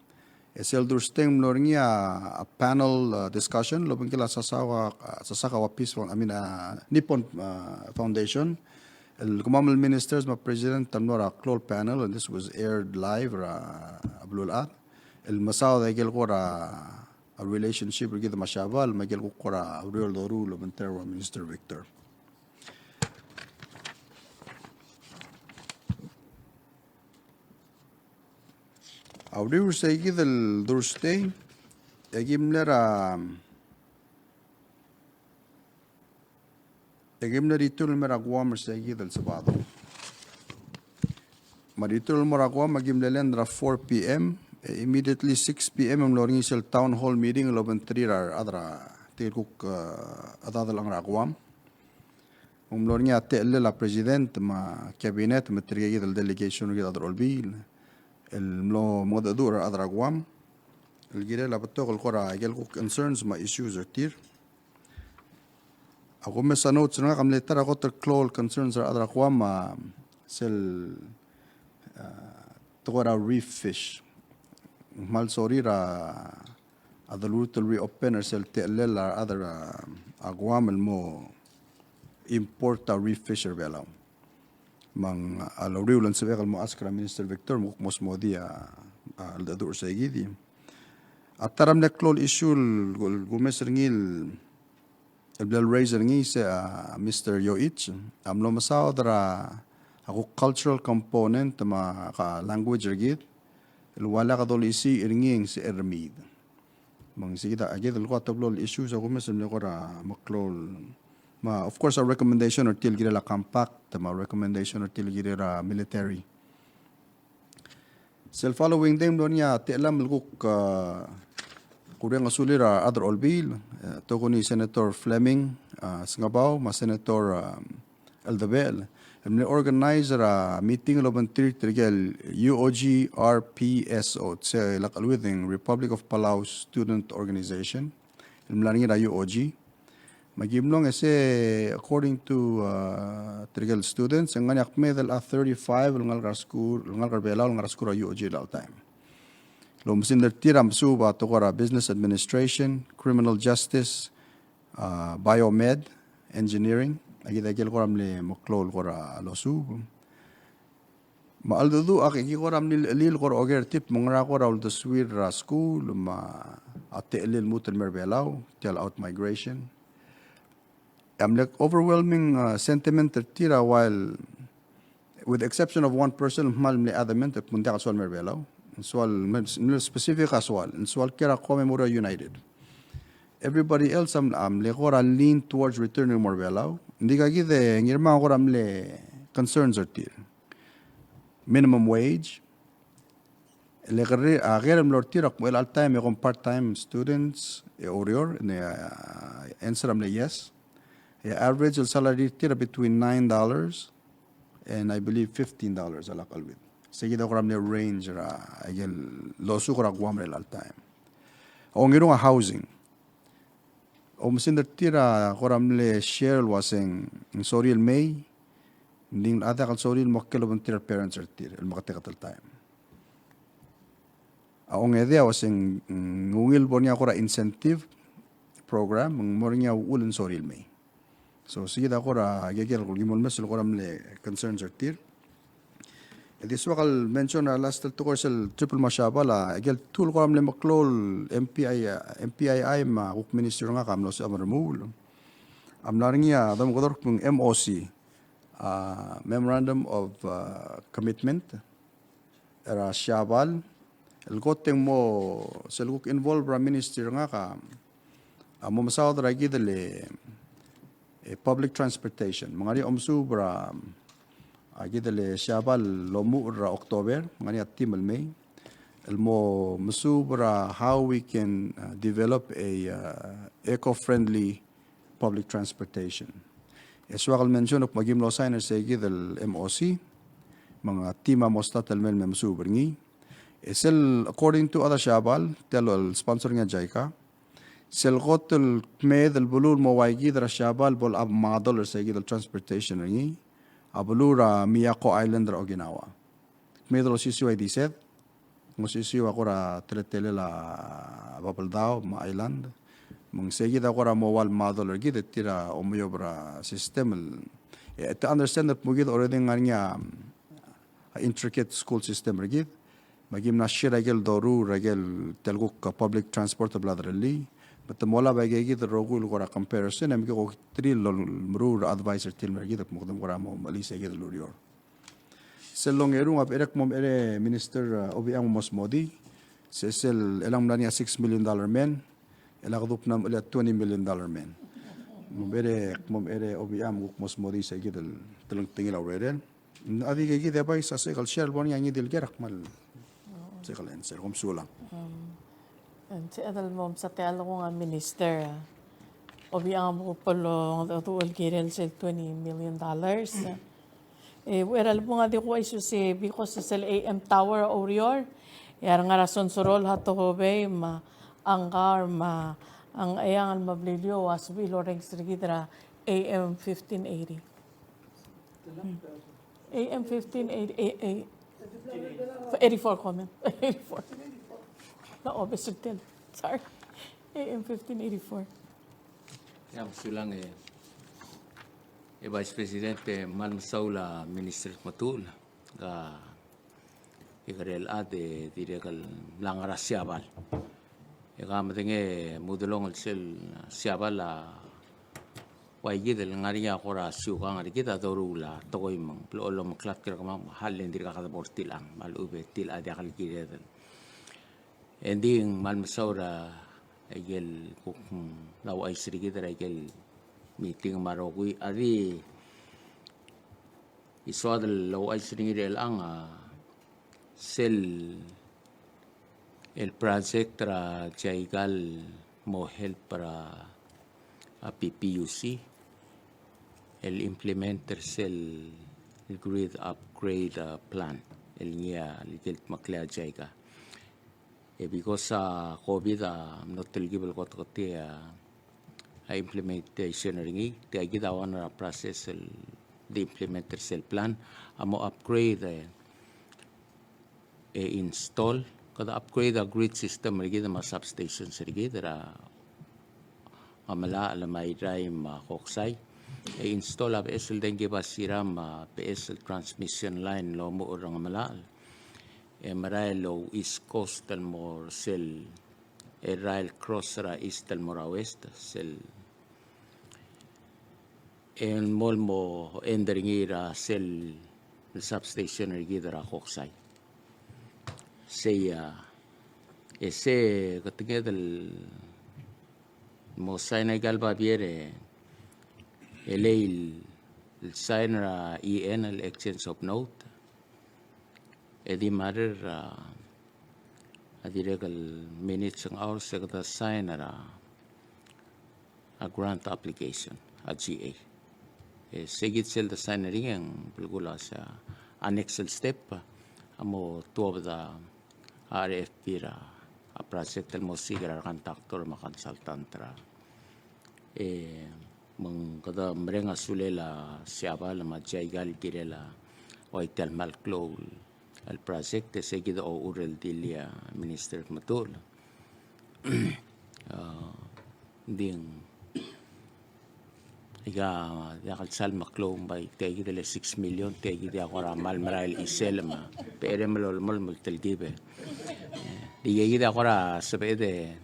E sel Thursday e ng mlo er ngii a, a panel, uh, discussion el obengkel a Sasakawa, uh, Sasakawa Peace Found-, I mean, uh, Nippon, uh, Foundation. El kemam el ministers me a president a mlo er a klou el panel, and this was aired live er a, a beluulechad. El mesaod aike el kora, a relationship er kid me a Siabal, me aike el kuk kora uriul el doruul el obengterir a Minister Victor. A uriul er seikid el Thursday, e ki mle er a, e ki mle er a return el mo er a Guam er seikid el Sabado. Me a return el mo er a Guam e ki mle land er a four P M, e immediately six P M e ng mlo er ngii sel town hall meeting el obengterir a rechad er a el kuk, eh, chedad el ngar er a Guam. Ng mlo er ngii a techellel a president me a cabinet me tirke kid el delegation er kid el chad er a Olbiil el mlo mengedecheduch er a rechad er a Guam el kirel a betok el kora ikel kuk concerns me a issues er tir. A kumes a notes er ngak a mle ta er a kot el klou el concerns er a rechad er a Guam a sel, ah, tekoi er a reef fish. Ng kmal sorir a, a deluut el reopen er sel techellel a rechad er a, a Guam el mo import a reef fish er Belau. Me ng, a, uriul e ng sebechek el mo ask er a Minister Victor me kuk mo smodii a, a, cheldecheduch er seikid. A ta er a mle klou el issue el, el kumes er ngii el el bla leraise er ngii se, ah, Mister Yoich a mlo mesaod er a, a kuk cultural component me a ka language er kid el ua lak dolisiich er ngii e ng sebechel remiid. Me ng se kid a, kid el kuk a teblo el issues a kumes el mle kora meklou el, me a, of course, a recommendation er tir el kirel a compact me a recommendation er tir el kirel a military. Sel following day ng mlo er ngii a techellam el kuk, ah, kureng a sulir a rechad er a Olbiil, eh, tokuni Senator Fleming, ah, Sengebau, me a Senator, ah, Eldebechel, el mle organize er a meeting el obengterir tirke el U O G R P S O, se el kmal Republic of Palau Student Organization, el mla er ngii er a U O G. Me ki mlong e se, according to, uh, tirke el students, e ng ngar er ngii a kmeed el thirty-five el ngalek er a skuul, el ngalek er a Belau el ngar er a skuul er a U O G er a elecha el taem. El oumesingd er tir a mesuub a tekoi er a business administration, criminal justice, uh, biomed, engineering, a kid a ikel kora mle meklou el kora losuub. Me a cheldecheduch a ki kora mle chelil kora oker er tir me ng ngera kora uldesuir er a skuul me a techellir el lmuut el mei er a Belau, tia el outmigration. E a mle overwhelming, uh, sentiment er tir a while, with the exception of one person, el kmal mle adamant el kmo ng diak el soal el mei er a Belau. Ng soal, mle specific a soal, ng soal kiei er a Guam e mo er a United. Everybody else a mle, a mle kora lean towards returning el mo er a Belau. Ng di kid e ngii me a kora mle concerns er tir. Minimum wage. Le ker, a ker el mlo er tir a kmo el all time e kom part-time students e oureor, e, a, answer a mle yes. E a average el salary er tir a between nine dollars and I believe fifteen dollars a lak el wit. Se kid a kora mle range er a, a ikel losuk er a Guam er a elecha el taem. Ongerung a housing. Oumesingd er tir a kora mle share el uaseng ng sorir el mei, ng di ng diak el sorir el mo kiei el obengterir a parents er tir el meketeket el taem. A ongedei a uaseng ng ungil bo er ngii a kora incentive program, ng mo er ngii a uchul e ng sorir el mei. So, se kid a kora, a ikel, ikel kora mle concerns er tir. E di soak el mention a last el tekoi er sel trip el mo er a Siabal, a ikel tool kora mle meklou el M P I, M P I I me a kuk minister er ngak a mlo sebecham el remuul. A mla er ngii a domekedong el kmo ng M O C, a, Memorandum of, a, Commitment, er a Siabal, el kot e ng mo, sel kuk involve er a ministry er ngak a, a mo mesaod er a kid el, e, public transportation. Me ng ngar er ngii a omesuub er a, a kid el Siabal el omuchel er a October, me ng ngar er ngii a team el mei, el mo mesuub er a how we can, uh, develop a, uh, eco-friendly public transportation. E soak el mention el kmo aki mlo sign er se kid el M O C, me ng a team a mo start el mei el me mesuub er ngii. E sel, according to a rechad er a Siabal, tia el sponsor er ngii a JICA, sel kot el kmeed el beluu el mo ua kid er a Siabal bo lechub a model er se kid el transportation er ngii, a beluu er a Miyako Island er a Okinawa. Kmeed el osisiu a Idised, ng osisiu a kora teletelel a Babeldaob me a island. Me ng se kid a kora mo ua el model er kid e tir a omeob er a system el, e te understand el kmo kid already ng ngar er ngii a, a intricate school system er kid. Me aki mla share a ikel doruul er a ikel tia el kuk public transport el bla derellii. Me te mo olab a ike kid el rokui el kora comparison, e me ki ko tir el meruul er a advice er tir el mer kid el kmo kede mo kora mo melai se kid el ureor. Sel ongerung a becherei el kmo mei er a Minister, uh, Obichang me mo smodii, se sel, el ng mla er ngii a six million dollar man, el kede kuk mla er ngii a twenty million dollar man. Me becherei el kmo mei er a Obichang me kuk mo smodii se kid el telengtengil a urerel. A di ike kid e bai se sel share el bo er ngii a ngii di el ker a kmal, se kid el answer, kom sulang. Um, Ng sebeched el mo msa tia el kuk a Minister, a, Obichang a mo kuk bo longedecheduch el kirel sel twenty million dollars. E, uchei er a lebong a di kuk uaisei se because sel A M tower a oureor, e a re ngar er a Sonsorol, Hatohobei, me a Ngkar, me a Ngcheangel, me a Beliliou a sebechir el orrenges er kid er a A M fifteen eighty. A M fifteen eighty, eighty-four comment. Eighty-four. No, obviously, sorry. A M fifteen eighty-four. Ia, mesulang e, e Vice President, e kmal mesaul a Minister Tmetuchl, a ikerel a de dirrek el mla ngar er a Siabal. E ke medengei, me udelong el sel Siabal a ua kid el ngar er ngii a kora siukang er kid a doruul a tekoi me ng blechoel el omeklatk er kemam, me a challenge e dirkak de bo er tiang, me a lechub e tiang a diak el kired. Engdi ng kmal mesaul er a ikel kuk, mm, mla ouchais er kid er a ikel meeting me a rokui a di soad el ouchais er ngii er chelechang a sel el project er a JICA el mo help er a, a PPUC el implement er sel grid upgrade, a, plan el ngii a ikel dmeklii a JICA. E because a COVID a mlo telkib el kot er tia a implementation er ngii, tia kid a one er a process el di implement er sel plan a mo upgrade, e, e install, kede upgrade a grid system er kid me a substations er kid er a Ngemelachel me a Irrai me a Koksai, e install a beches el dengki basira me a beches el transmission line el omuchel er a Ngemelachel. E merael el ou East Coast el mo er sel, e rael cross er a East el mo er a West, sel, e ng mo, mo end er ngii er a sel substation er kid er a Koksai. Sei a, e se ketenged el mo sign aika el babier e, e le el sign er a E N el exchange of note. E di merael er a, a dirrek el minutes ng hours e kede sign er a, a grant application, a G A. E se kid sel de sign er ngii e ng belkul a se a next el step a mo tuobed a RFP er a, a project el mo siik er a contractor me a consultant er a. E me ng kede mereng a sulel a Siabal me a JICA el kirel a ua tia el kmal klou el project, e se kid a ochur el dilii a Minister Tmetuchl. A, ng di aika, diak el sal meklou, ng bai tia kid el six million, tia kid a kora kmal merael el chisel me a becherei el melemolem el telkib. E di tia kid a kora sebeched e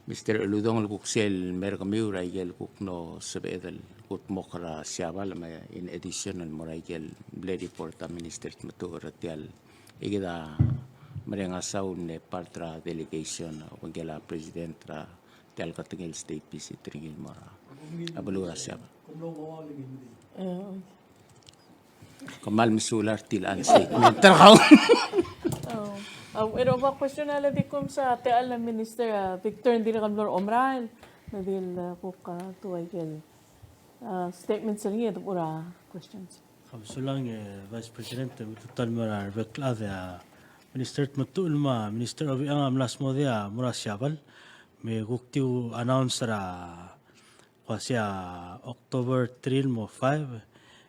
Mister Uludong el kuk sel mer kemiu er a ikel kuk mlo sebeched el kudmokl er a Siabal me a in addition el mo er a ikel bla report a Minister Tmetuchl er tia el, e kid a mereng a saul el part er a delegation, obengkel a president er a tia el ketengel state visit er ngii el mo er a beluu er a Siabal. E, Kmal mesulang er tial statement er kau. Oh. A, e a question a le di kuk mesa tia el Minister, a, Victor, ng dirrek el mlo er a omerael, me di le kuk, a, tua ikel, a, statements er ngii e debechur a questions. Kmal mesulang, e, Vice President, e, ultutelel mo er a rebek el chad, a, Minister Tmetuchl me a Minister Obichang a mla smodii a mo er a Siabal, me kuk tiu announce er a kua se a October three el mo five,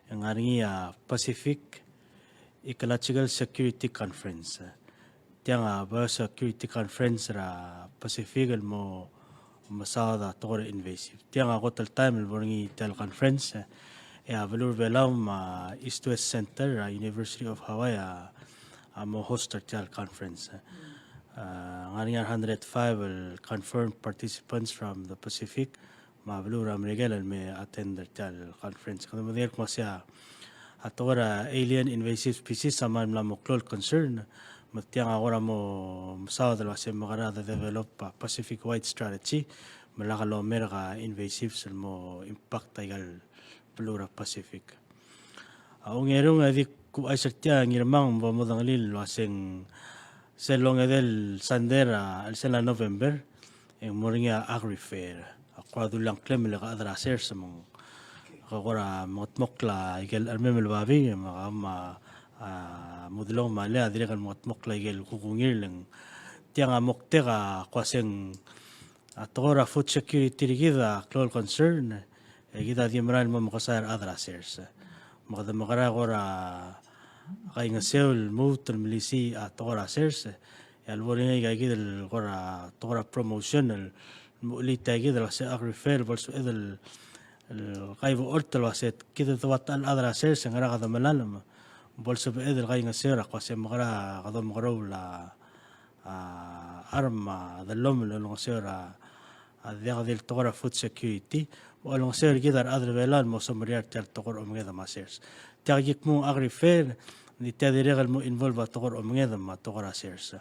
e ng ngar er ngii a Pacific Ecological Security Conference. Tiang a Biosecurity Conference er a Pacific el mo mesaod a tekoi er a invasive. Tiang a kot el taem el bo er ngii tia el conference, e a beluu er a Belau me a East West Center er a University of Hawaii a, a mo host er tia el conference. A, ngar er ngii a hundred five el confirmed participants from the Pacific, me a beluu er a Merikel el me attend er tia el conference. Kede medengei el kmo se a tekoi er a alien invasive species a kmal mla mo klou el concern, me tiang a kora mo mesaod el uase mekera de develop a Pacific wide strategy, me lak lomerk a invasives el mo impact aika el beluu er a Pacific. A ongerung e di kuchais er tia, Ngirmang, bo modengelii el uaseng sel ongedei el Sunday er a chelsel a November, e ng mo er ngii a Agri Fair. Ak kora dulii a ngklem el ke chad er a sers me ng ke kora mengetmokl a ikel chermem el babii me ke me a, a, Mudelong me a Lea a dirrek el mengetmokl a ikel kuk ungil e ng tiang a moktek a kua se ng a tekoi er a food security er kid a klou el concern, e kid a di merael el mo mekesai er a chad er a sers. Me kede mekerang e kora kaingeseu el lmuut el melisiich a tekoi er a sers, e a lebo er ngii a ikakid el kora tekoi er a promotion el mo chelii tia kid el uase Agri Fair, bo lsebeched el, el kaibolt el uase kid a dua ta el chad er a sers e ngera kede melalem. Bo lsebeched el kaingeseu er a kua se mekerang kede omekeroul a a, a rem a dellomel el olengeseu er a, a, diak di el tekoi er a food security, me a olengeseu er kid a rechad er a Belau el mo semeriar tia el tekoi er a omenged me a sers. Tia ki kmo Agri Fair, ng di tia dirrek el mo involve a tekoi er a omenged me a tekoi er a sers.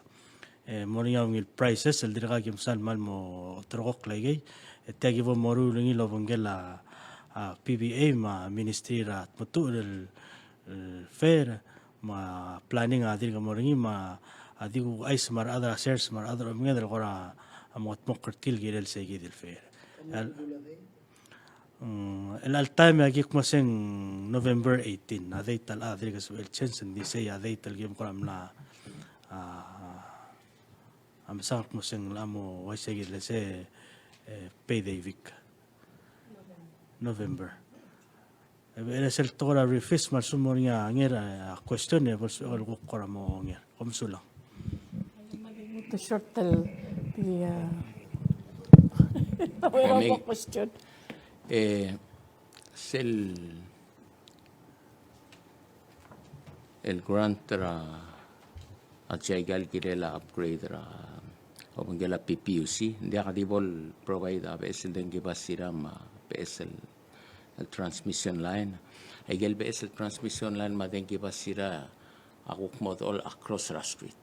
E, mo er ngii a ungil prizes el dirkak ki mesa el kmal mo ulterekokl aikei. E tia ki bo moruul er ngii el obengkel a, a, P B A me a Ministry er a Tmetuchl el, el Fair, me a planning a dirk mo er ngii, me a di kuchais me a rechad er a sers me a rechad er a omenged el kora mengetmokl er tir el kirel sei kid el fair. El, mm, el chelecha el taem e aki kmo se ng November eighteen a date el, a dirk sebechel change, ng di sei a date el kim kora mla, a, a mesang el kmo se ng locha mo uaisei kid el se, e, payday week. November. E, e sel tekoi er a refis me a lsekum ng mo er ngii a nger, a, question e bo lsebechek el kuk kora mo nger. Kom mesulang. Too short el di, a, question. E, sel el grant er a, a tia ikal kirel a upgrade er a obengkel a P P U C, ng diak di bo el provide a beches el dengki basira me a beches el, el transmission line. Aikel beches el transmission line me a dengki basira a kuk mo dechol across er a street.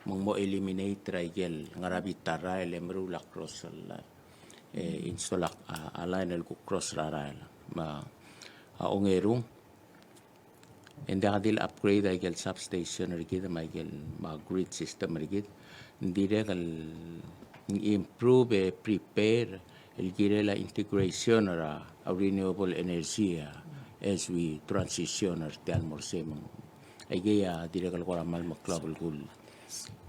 Me ng mo eliminate er aikel ngar er a bita el rael e meruul a cross el, e, install a, a, a line el kuk cross er a rael. Me a, a ongerung, e ng diak di el upgrade aikel substation er kid me aikel, me a grid system er kid. Ng dirrek el improve e prepare el kirel a integration er a, a renewable energy, a, as we transition er tia el mo er sei me ng Aikei a dirrek el kora kmal meklou a belkul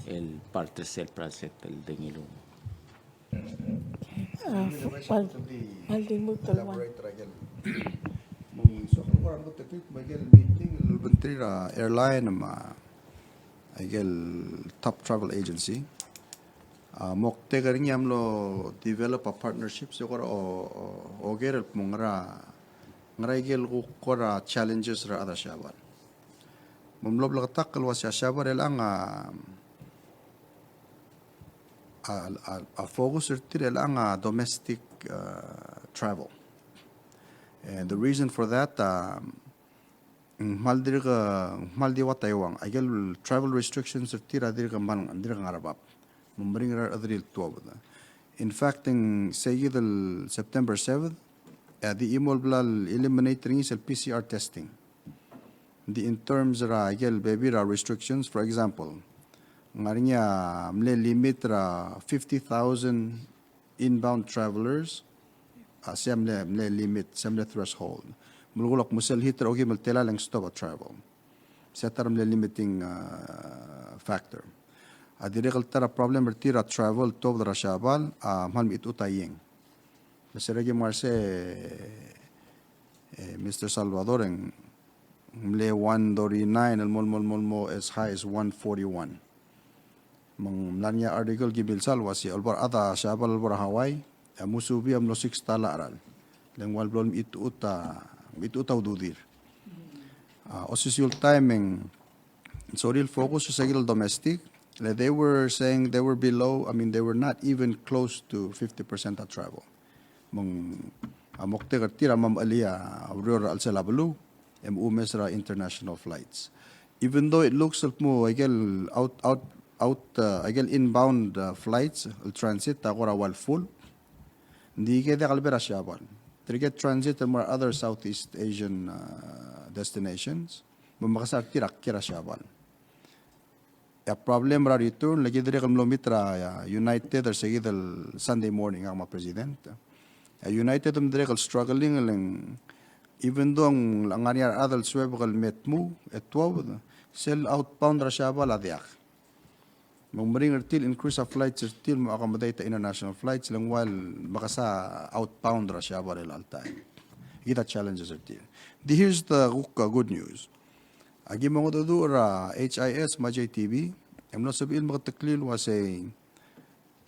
el part er sel project el de ngiluu. A, kmal, kmal di lmuut el ua. Elaborate er a ikel. Me ng soak el kora mengedmokl me a ikel meeting el obengterir a airline me a ikel top travel agency. A moktek er ngii a mlo develop a partnership se kora o, o, oker el kmo ngera, ngera ikel kuk kora challenges er a rechad er a Siabal. Me ng mlo bleketakl el uasei a Siabal er chelechang a, a, a, a focus er tir er chelechang a domestic, uh, travel. And the reason for that, um, ng kmal dirk, ng kmal di ua Taiwan. Aikel travel restrictions er tir a dirk kmal, dirk ngar er a bab. Me ng meringel er a rechederir el tuobed. In fact, ng seikid el September seventh, e a di chimo el bla el eliminate er ngii sel P C R testing. Di in terms er a ikel bebil er a restrictions, for example, ng ngar er ngii a mle limit er a fifty thousand inbound travelers, a, se a mle, mle limit, se a mle threshold. Melekoi el kmo sel hit er a okeim el telael e ng stop a travel. Se a ta er a mle limiting, uh, factor. A dirrek el ta er a problem er tir a travel tuobed er a Siabal, a, kmal mechitechut a ieng. Me se er a ki mle er sei, e, Mister Salvador, e ng mle one thirty-nine, el mo, el mo, el mo, el mo as high as one forty-one. Me ng mla er ngii a article el ki milsa el uasei, a lebo er a chad er a Siabal a lebo er a Hawaii, e a musubii a mlo six ta el cheral. Le ng ua el blo el mechitechut a, mechitechut a ududir. A, osisiu el taem e ng sorir el focus er se el domestic, le they were saying they were below, I mean, they were not even close to fifty percent a travel. Me ng, a, moktek er tir a mla mechelii a ureor er a chelsel a beluu, e mochu omes er a international flights. Even though it looks el kmo aikel out, out, out, uh, aikel inbound, uh, flights, el transit, a kora ua el full. Ng di ke diak el bo er a Siabal. Tirke el transit el mo er a other Southeast Asian, uh, destinations. Me mekesai er tir a kiei er a Siabal. E a problem er a return, le ki dirrek el mlo meet er a, a, United er seikid el Sunday morning, ngak me a president. A United me dirrek el struggling, le ng even though ng ngar er ngii a rechad el suebek el me tmuu e tuobed, sel outbound er a Siabal a diak. Me ng meringel er tir el increase a flights er tir el mo accommodate a international flights, le ng ua el mekesai a outbound er a Siabal er chelecha el taem. Kid a challenges er tir. The, here's the kuk, uh, good news. Aki mo mengedecheduch er a H I S me a J T B, e mlo sebechir el meketeklii el uasei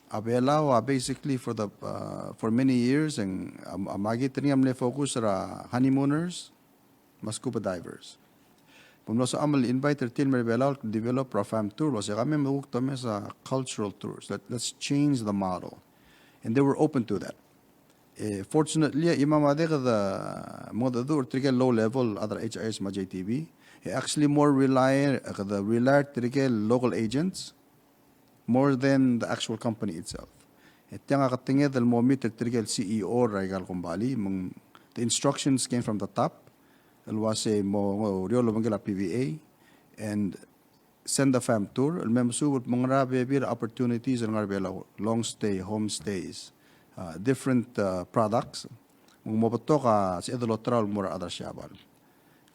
a Belau a basically for the, uh, for many years, e ng, a, a market er ngii a mle focus er a honeymooners me a scuba divers. Me mlo sebecham el invite er tir el mer a Belau el develop er a fam tour, el uasei ka mei me kuk domes a cultural tours. Let, let's change the model. And they were open to that. E, fortunately, a chimam a diak de mengedecheduch er tirke el low level, a chad er a H I S me a J T B, e actually more rely, kede rely er tirke el local agents more than the actual company itself. E tiang a ketenged el mo meet er tirke el C E O er aika el kombalii, me ng, the instructions came from the top, el uasei mo, mo oureor el obengkel a P V A, and send a fam tour, el me mesuub el mo ngar er a bebil el opportunities el ngar er a Belau, long stay, home stays, uh, different, uh, products, me ng mo betok a sebeched el olterau el mo er a rechad er a Siabal.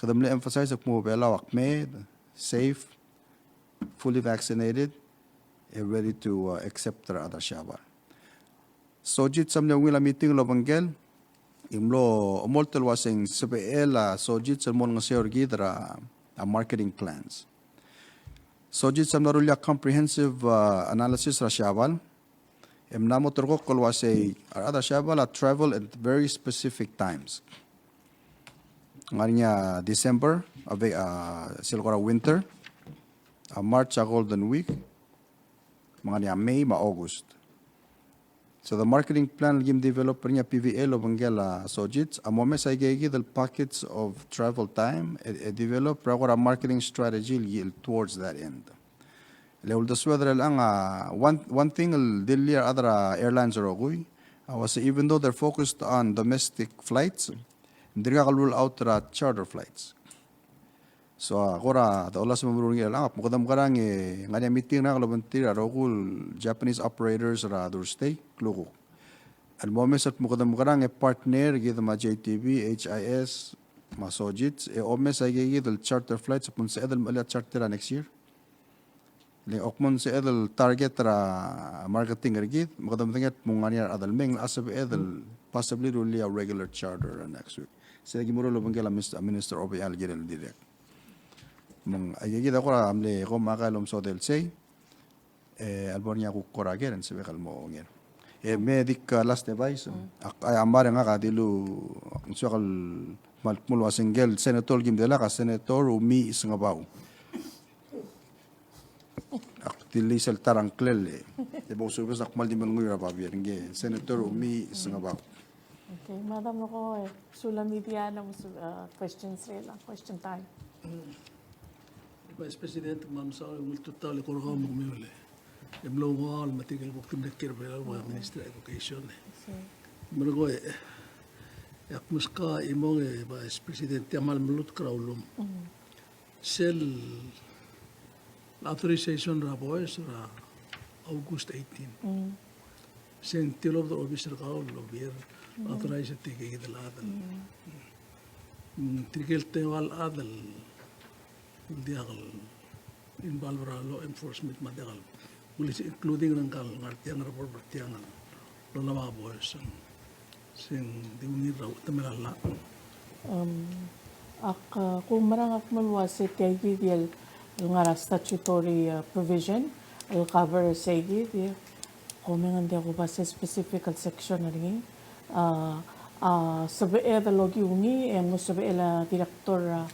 Kede mle emphasize el kmo Belau a kmeed, safe, fully vaccinated, e ready to, uh, accept er a rechad er a Siabal. Sojits a mle ungil a meeting el obengkel, e mlo omolt el uasei ng sebechel a Sojits el mo olengeseu er kid er a, a marketing plans. Sojits a mla rullii a comprehensive, uh, analysis er a Siabal, e mla mo ulterekokl el uasei a rechad er a Siabal a travel at very specific times. Ngar er ngii a December, a ve-, a sel kora winter, a March a Golden Week, me ngar er ngii a May me a August. So the marketing plan el kim develop er ngii a P V A el obengkel a Sojits a mo omes aike kid el pockets of travel time, e, e develop er a kora marketing strategy el yield towards that end. Le uldesued er chelechang a one, one thing el dilii a rechad er a airlines el rokui, a uasei even though they're focused on domestic flights, ng dirkak el rule out er a charter flights. So, a kora, de olasem el meruul er ngii er chelechang, me kede mekerang e ngar er ngii a meeting er ngak el obengterir a rokui el Japanese operators er a Thursday, klukuk. El mo omes el kmo kede mekerang e partner kid me a J T B, H I S, me a Sojits, e omes aike kid el charter flights, me ng sebeched el mechelii a charter er a next year. Le ak mo ng sebeched el target er a marketing er kid, me kede medengei el kmo ng ngar er ngii a rechad el mei, ng locha sebeched el possibly rullii a regular charter er a next week. Sei a ki meruul el obengkel a Mis-, a Minister Obichang el kirel dirrek. Me ng, aike kid a kora mle kom a ka el omesodel sei, e, a lebo er ngii a kuk kora ker, e ng sebechek el mo onger. E, me dik, a, last advice, ak, a, a mera ngak a dilu, ng soak el kmal kmo el uasei ngike el senator el kim delak a Senator Umiich Sengebau. Ak dilu sel ta er a ngklel e, e bo kusubes ak kmal di melenguiu er a babier, ngike Senator Umiich Sengebau. Okay, Madam, rokui, e, sulang media el mo su-, a, questions er chelechang, question time. Vice President, me a mesaul e ungil tutau el eko er kau me kemiu el, e mlo ungil me tirke el kuk di mle kiei er Belau el ua Minister of Education. Me rokui, e, e ak meskau a chimong e Vice President, tia kmal melutk er a ullum. Sel authorization er a boes er a August eighteen. Se ng tilobed er a obis er kau el obier, authorize er tirke el chad el. Mm, tirke el teua el chad el diak el involve er a law enforcement me a diak el police, including er ngka el ngar tiang, er a border tiang el olab a boes. Se ng di ungil er a temel a llach. Um, ak, uh, kumerang, ak mle uase tia kid el ngar er a statutory, uh, provision el cover er sei kid, e, kmo ng diak kuba se specific el section er ngii. Uh, a sebeched el okiu ngii, e ng mo sebechel a director, uh,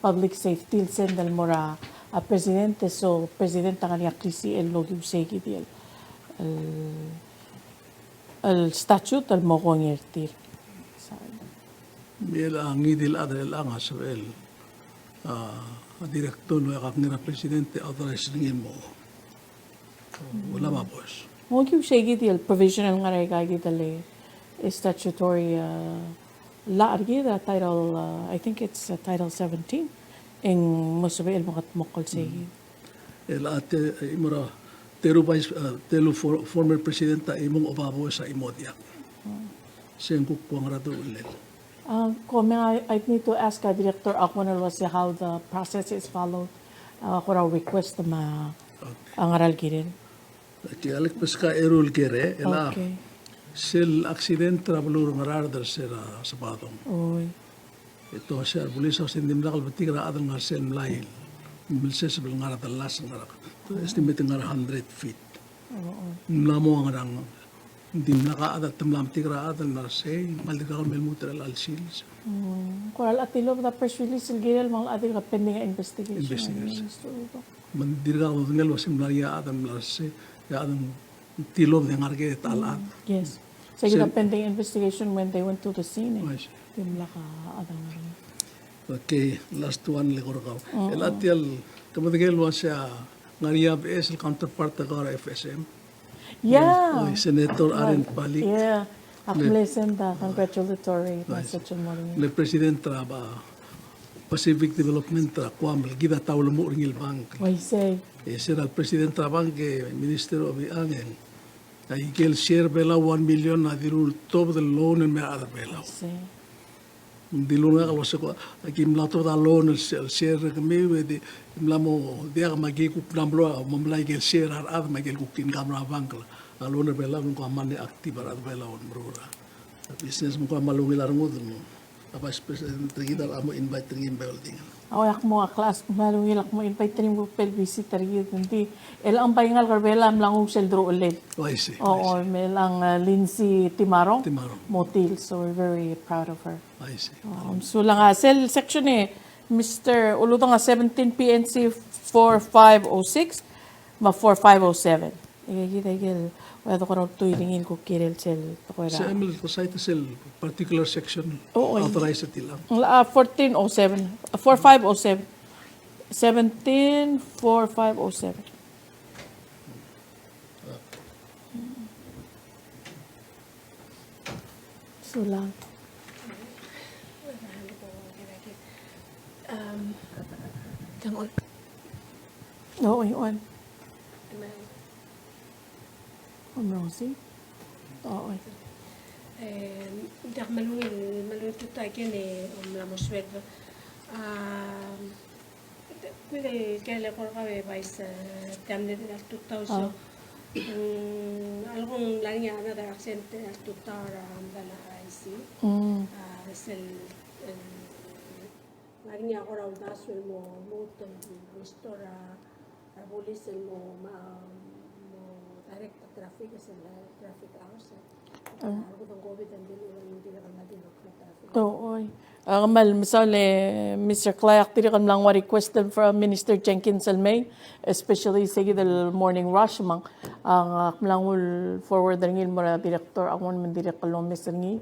public safety el send el mo er a, uh, president, e so president a ngar er ngii a klisichel el okiu sei kid el, el el statute el mo kongei er tir. Me a ngii di el chad er chelechang a sebechel a, a director el ua kuk ngar er a president e authorize er ngii el mo olab a boes. Ng okiu sei kid el provision el ngar er aika kid el statutory, uh, law er kid, a title, uh, I think it's, uh, title seventeen, e ng mo sebechel el mo kldmokl sei kid. El a te, e, mo er a teru vice, e, teru for-, former president a chimong oba boes a chimo diak. Mm. se ng kuk bo ngar er a delongelel. Uh, Komeng, I, I need to ask, uh, Director Aguon el uase how the process is followed. Uh, kora request me a, okay, a ngar er a kirel. Aki alek beskak a eru el kirel, e a, okay, sel accident er a beluu er a Ngaraard er se er a Sabadong. Oi. E te uase a rebulis a uase ng dimlak el betik er a chad el ngar er sel mlai el milseseb el ngar er a dellas el ngar er a, estimate ngar er a hundred feet. Ng mla mo ngerang, ng dimlak a chad, te mla metik er a chad el mla er sei, me ng dirkak el me lmuut er chelecha el sils. Mm. Kora el tilobed a press release el kirel me ng dirkak, pending investigation. Investigation. Me ng dirkak dodengei el uase ng mla er ngii a chad el mla er sei, e a chad ng tilobed e ng ngar er ngii a ta el chad. Mm, yes. Sei kid a pending investigation when they went to the scene, e dimlak a chad a ngar er ngii. Okay, last one le kora kau. Mm. El a tia el, ke medengei el uase a ngar er ngii a beches el counterpart er kau er a F S M. Yeah. Oi, Senator Aren Palik. Yeah. Ak mle send a congratulatory message el mo er ngii. Mle president er a Pacific Development er a Guam, el kid a ta ulemuchel er ngii el bank. Uaisei. E se er a le president er a bank, e Minister Obichang, e a ikel share er a Belau one million a dilu el tobed el loan el mei er a rechad er a Belau. Uaisei. Ng dilu er ngak el uase ko, aki mla tobed a loan el share, el share er kemiu, e di mla mo diak me aki kuk mla mlo, mo melai ikel share er a rechad me ikel kuk income er a bank el, a loan er a Belau, ng ko a money active er a rechad er a Belau el meruul a business. Me ng ko a kmal ungil a rengud, me a Vice President er kid a mo invite er ngii me bo el di ngar. Oi, ak mo, ak kmal ungil, ak mo invite er ngii me bo el visit er kid, ng di, el ng bai ngalek er a Belau a mla nguu sel deruchellel. Oh, I see, I see. Oi, me a, uh, Lindsay Timarong. Timarong. Motil, so we're very proud of her. I see. Um, sulang a sel section e, Mister Uludong, a seventeen P N C four five oh six, me a four five oh seven. Aika kid a ikel, ua de kora ultuil er ngii el kuk kirel sel tekoi er a. Se el recite sel particular section. Oh, oi. Authorize er tiang. A fourteen oh seven, four five oh seven. Seventeen four five oh seven. Sulang. Um, tang ol. Oo, oi, ol. Om Rosie. Oo, oi. Eh, diak, me a ungil, me a ungil tutau a kene, om mla mo suelb. Um, Kuk el kirel el kora kau e Vice, eh, tia mle er a tutau so. Mm, a leko ng ngar er ngii a another accident er a tutau er a medal a R I C. Mm. A, sel, el, ngar er ngii a kora uldasu el mo, mo lmuut el restore a, a bulis el mo, ma, mo direct a traffic, sel traffic hours, eh. Oi. A kmal mesaul e Mister Clay, ak dirrek el mla nguu a request from Minister Jenkins el mei, especially se kid el morning rush me ng, a, ak mla nguu el forward er ngii el mo er a director, a kmo me ng dirrek el omes er ngii,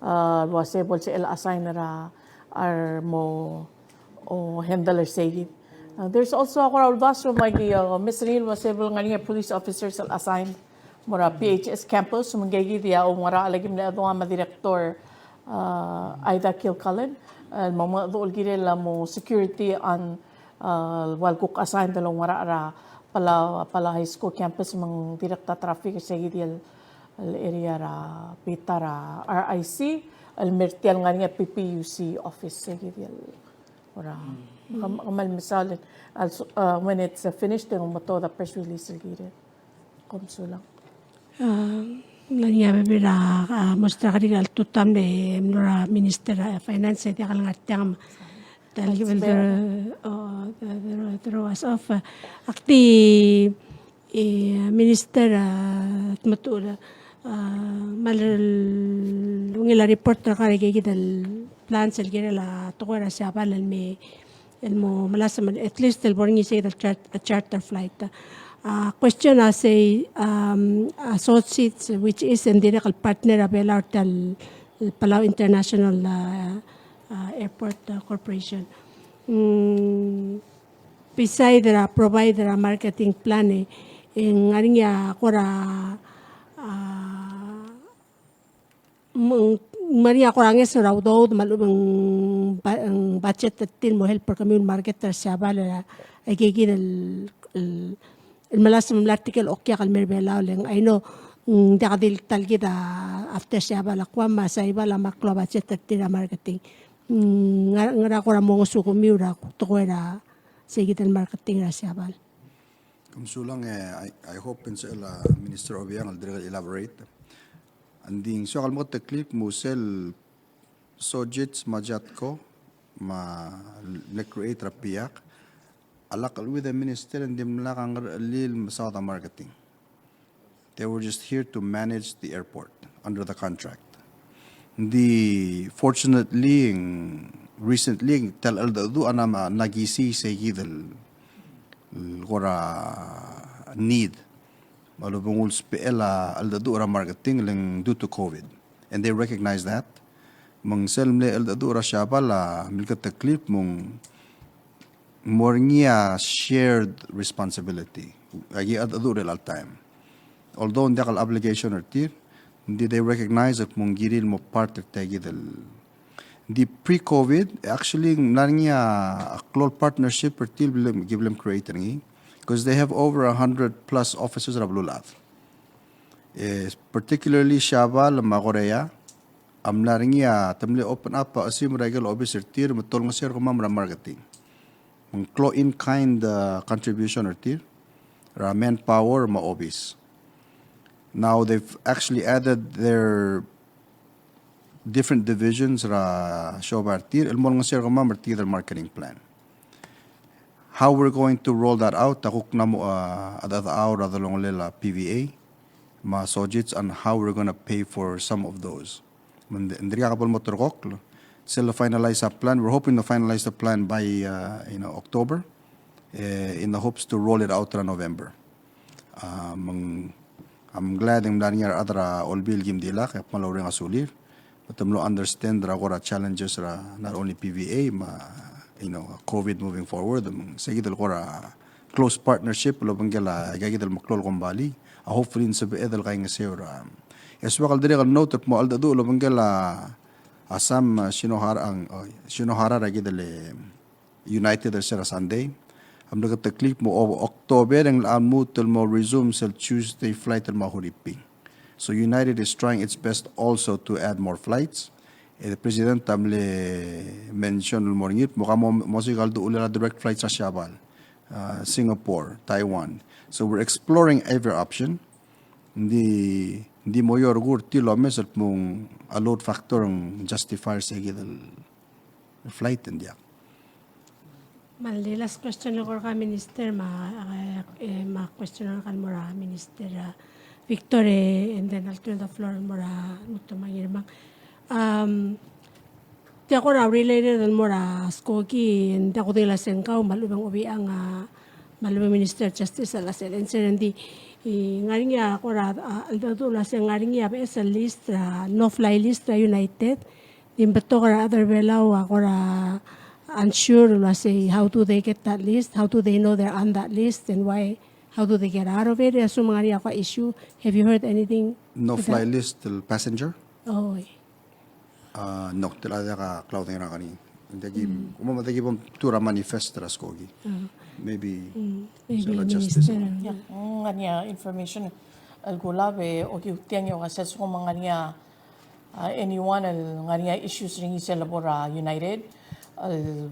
a, el uase bo lsebechel el assign er a, a remo handle er sei kid. Uh, there's also a kora uldasu me aki, uh, omes er ngii el uase bo el ngar er ngii a police officers el assign mo er a P H S campus, me ngii kid a oungerachel, aki mle dua me a director, uh, Ida Kilcullen, el mo mengedecheduch el kirel a mo security on, uh, el ua el kuk assign el oungerachel er a Palau, Palau High School campus, me ng direct a traffic er sei kid el, el area er a bita er a R I C, el mer tia el ngar er ngii a P P U C office, sei kid el Ora, mm, kam-, kmal mesaul, also, uh, when it's, uh, finished, e ng mo tuobed a press release el kirel. Kom sulang. Uh, ng ngar er ngii a bebil er a, uh, mo er a kerik el tutau el mlo er a Minister er a Finance, e diak el ngar tiang me. Tal kibel the, uh, the, the, the roas of, uh, ak di E, Minister, a, Tmetuchl, a, me a lungil a report er kau er aika kid el plans el kirel a tekoi er a Siabal el me, el mo melasem, at least el bo er ngii sei kid el chart-, a charter flight. A, question a sei, um, Associates, which is ng dirrek el partner er a Belau er tia el Palau International, a, a, Airport, a, Corporation. Mm, beside er a provide er a marketing plan, e, e ng ngar er ngii a kora, a, me ng, me ng ngar er ngii a kora ngeso er a udoud me a lechub e ng ba-, ng budget er tir el mo help er kemiu el market er a Siabal er a, aika kid el, el, el melasem el mla er tirke el okiak el mer Belau, le ng, I know, Mm, diak di le ta el kid a after Siabal a Guam, me a Saibal a mle klou a budget er tir er a marketing. Mm, ngera, ngera kora mo ngesukemiu er a tekoi er a sei kid el marketing er a Siabal. Kom sulang e, I, I hope e ng sebechel a Minister Obichang el dirrek el elaborate. Ng di ng soak el meketeklii el kmo sel Sojitz me a Jatco me a mle create er a PIAC, a lak el with the minister e ng dimlak a ngerchelel el mesaod a marketing. They were just here to manage the airport under the contract. Ng di fortunately, recently, tia el cheldecheduch a mla, mla kisiich sei kid el, el kora need. Me a lobengkel el sebechel a cheldecheduch er a marketing le ng due to COVID. And they recognize that. Me ng sel mle cheldecheduch er a Siabal a mle keteklii el kmo ng mo er ngii a shared responsibility. Aki cheldecheduch er chelecha el taem. Although ng diak el obligation er tir, ng di they recognize el kmo ng kirir el mo part er tia kid el. Ng di pre-COVID, actually, ng mla er ngii a klou el partnership er tir el blem, ki blem create er ngii, because they have over a hundred plus offices er a beluulechad. E, particularly Siabal me a Korea, a mla er ngii a te mle open up a chesimer a ikel obis er tir me te olengeseu er kemam er a marketing. Me ng klou in-kind, uh, contribution er tir, er a manpower me a obis. Now they've actually added their different divisions er a siobai er tir, el mo olengeseu er kemam er tia kid el marketing plan. How we're going to roll that out, a kuk ng mo, uh, a, a, a, a delongelel a PVA me a Sojitz on how we're gonna pay for some of those. Me ng di, ng dirkak bo el mo ulterekokl sel finalize a plan. We're hoping to finalize the plan by, uh, you know, October, eh, in the hopes to roll it out er a November. Uh, me ng, I'm glad e ng mla er ngii a rechad er a Olbiil el kim dilak, e kmal oureng a sulir. Me te mlo understand er a kora challenges er a not only PVA, me a, you know, COVID moving forward. Me ng sei kid el kora close partnership el obengkel a, aika kid el meklou el kombalii a hopefully ng sebeched el kaingeseu er a. E soak el dirrek el note el kmo a cheldecheduch el obengkel a, a Sam, uh, Shinohara, ang, oh, Shinohara er a kid el, eh, United er se er a Sunday a mle keteklii el kmo, o-, October e ng locha lmuut el mo resume sel Tuesday flight el mo er a Huriping. So United is trying its best also to add more flights. E President a mle mention el mo er ngii el kmo ka mo, mo osiik a uldurech el direct flights er a Siabal, uh, Singapore, Taiwan. So we're exploring every option. Ng di, ng di mo er a kuk tir el omes el kmo ng a load factor ng justify er se kid el flight, ng diak. Me a last question el kora Minister me a, eh, me a question el kora mo er a Minister, uh, Victor, eh, and then I'll turn the floor el mo er a Ngirmang. Um, tia kora related el mo er a skoki, ng diak kudengei el se ng kau me a lechub e ng Obichang a, me a lechub e ng Minister of Justice a last answer, ng di, e, ng ngar er ngii a kora, a, a, a, a, se ng ngar er ngii a beches el list, a, no fly list er a United. Ng di betok er a rechad er a Belau a kora unsure el uasei, how do they get that list? How do they know they're on that list? And why, how do they get out of it? E a lsekum ng ngar er ngii a kora issue. Have you heard anything? No fly list el passenger? Oh, eh. Ah, no, te locha diak a klaudengei er ngii. Ng diak ki, mm, kmo me te ki bo mtuu er a manifest er a skoki. Ah. Maybe, mm, maybe sel a Minister Justice. Yeah, mm, ng ngar er ngii a information el kulab e okiu tiang e ua sel lsekum ng ngar er ngii a, ah, anyone el ngar er ngii a issues er ngii sel lebo er a United el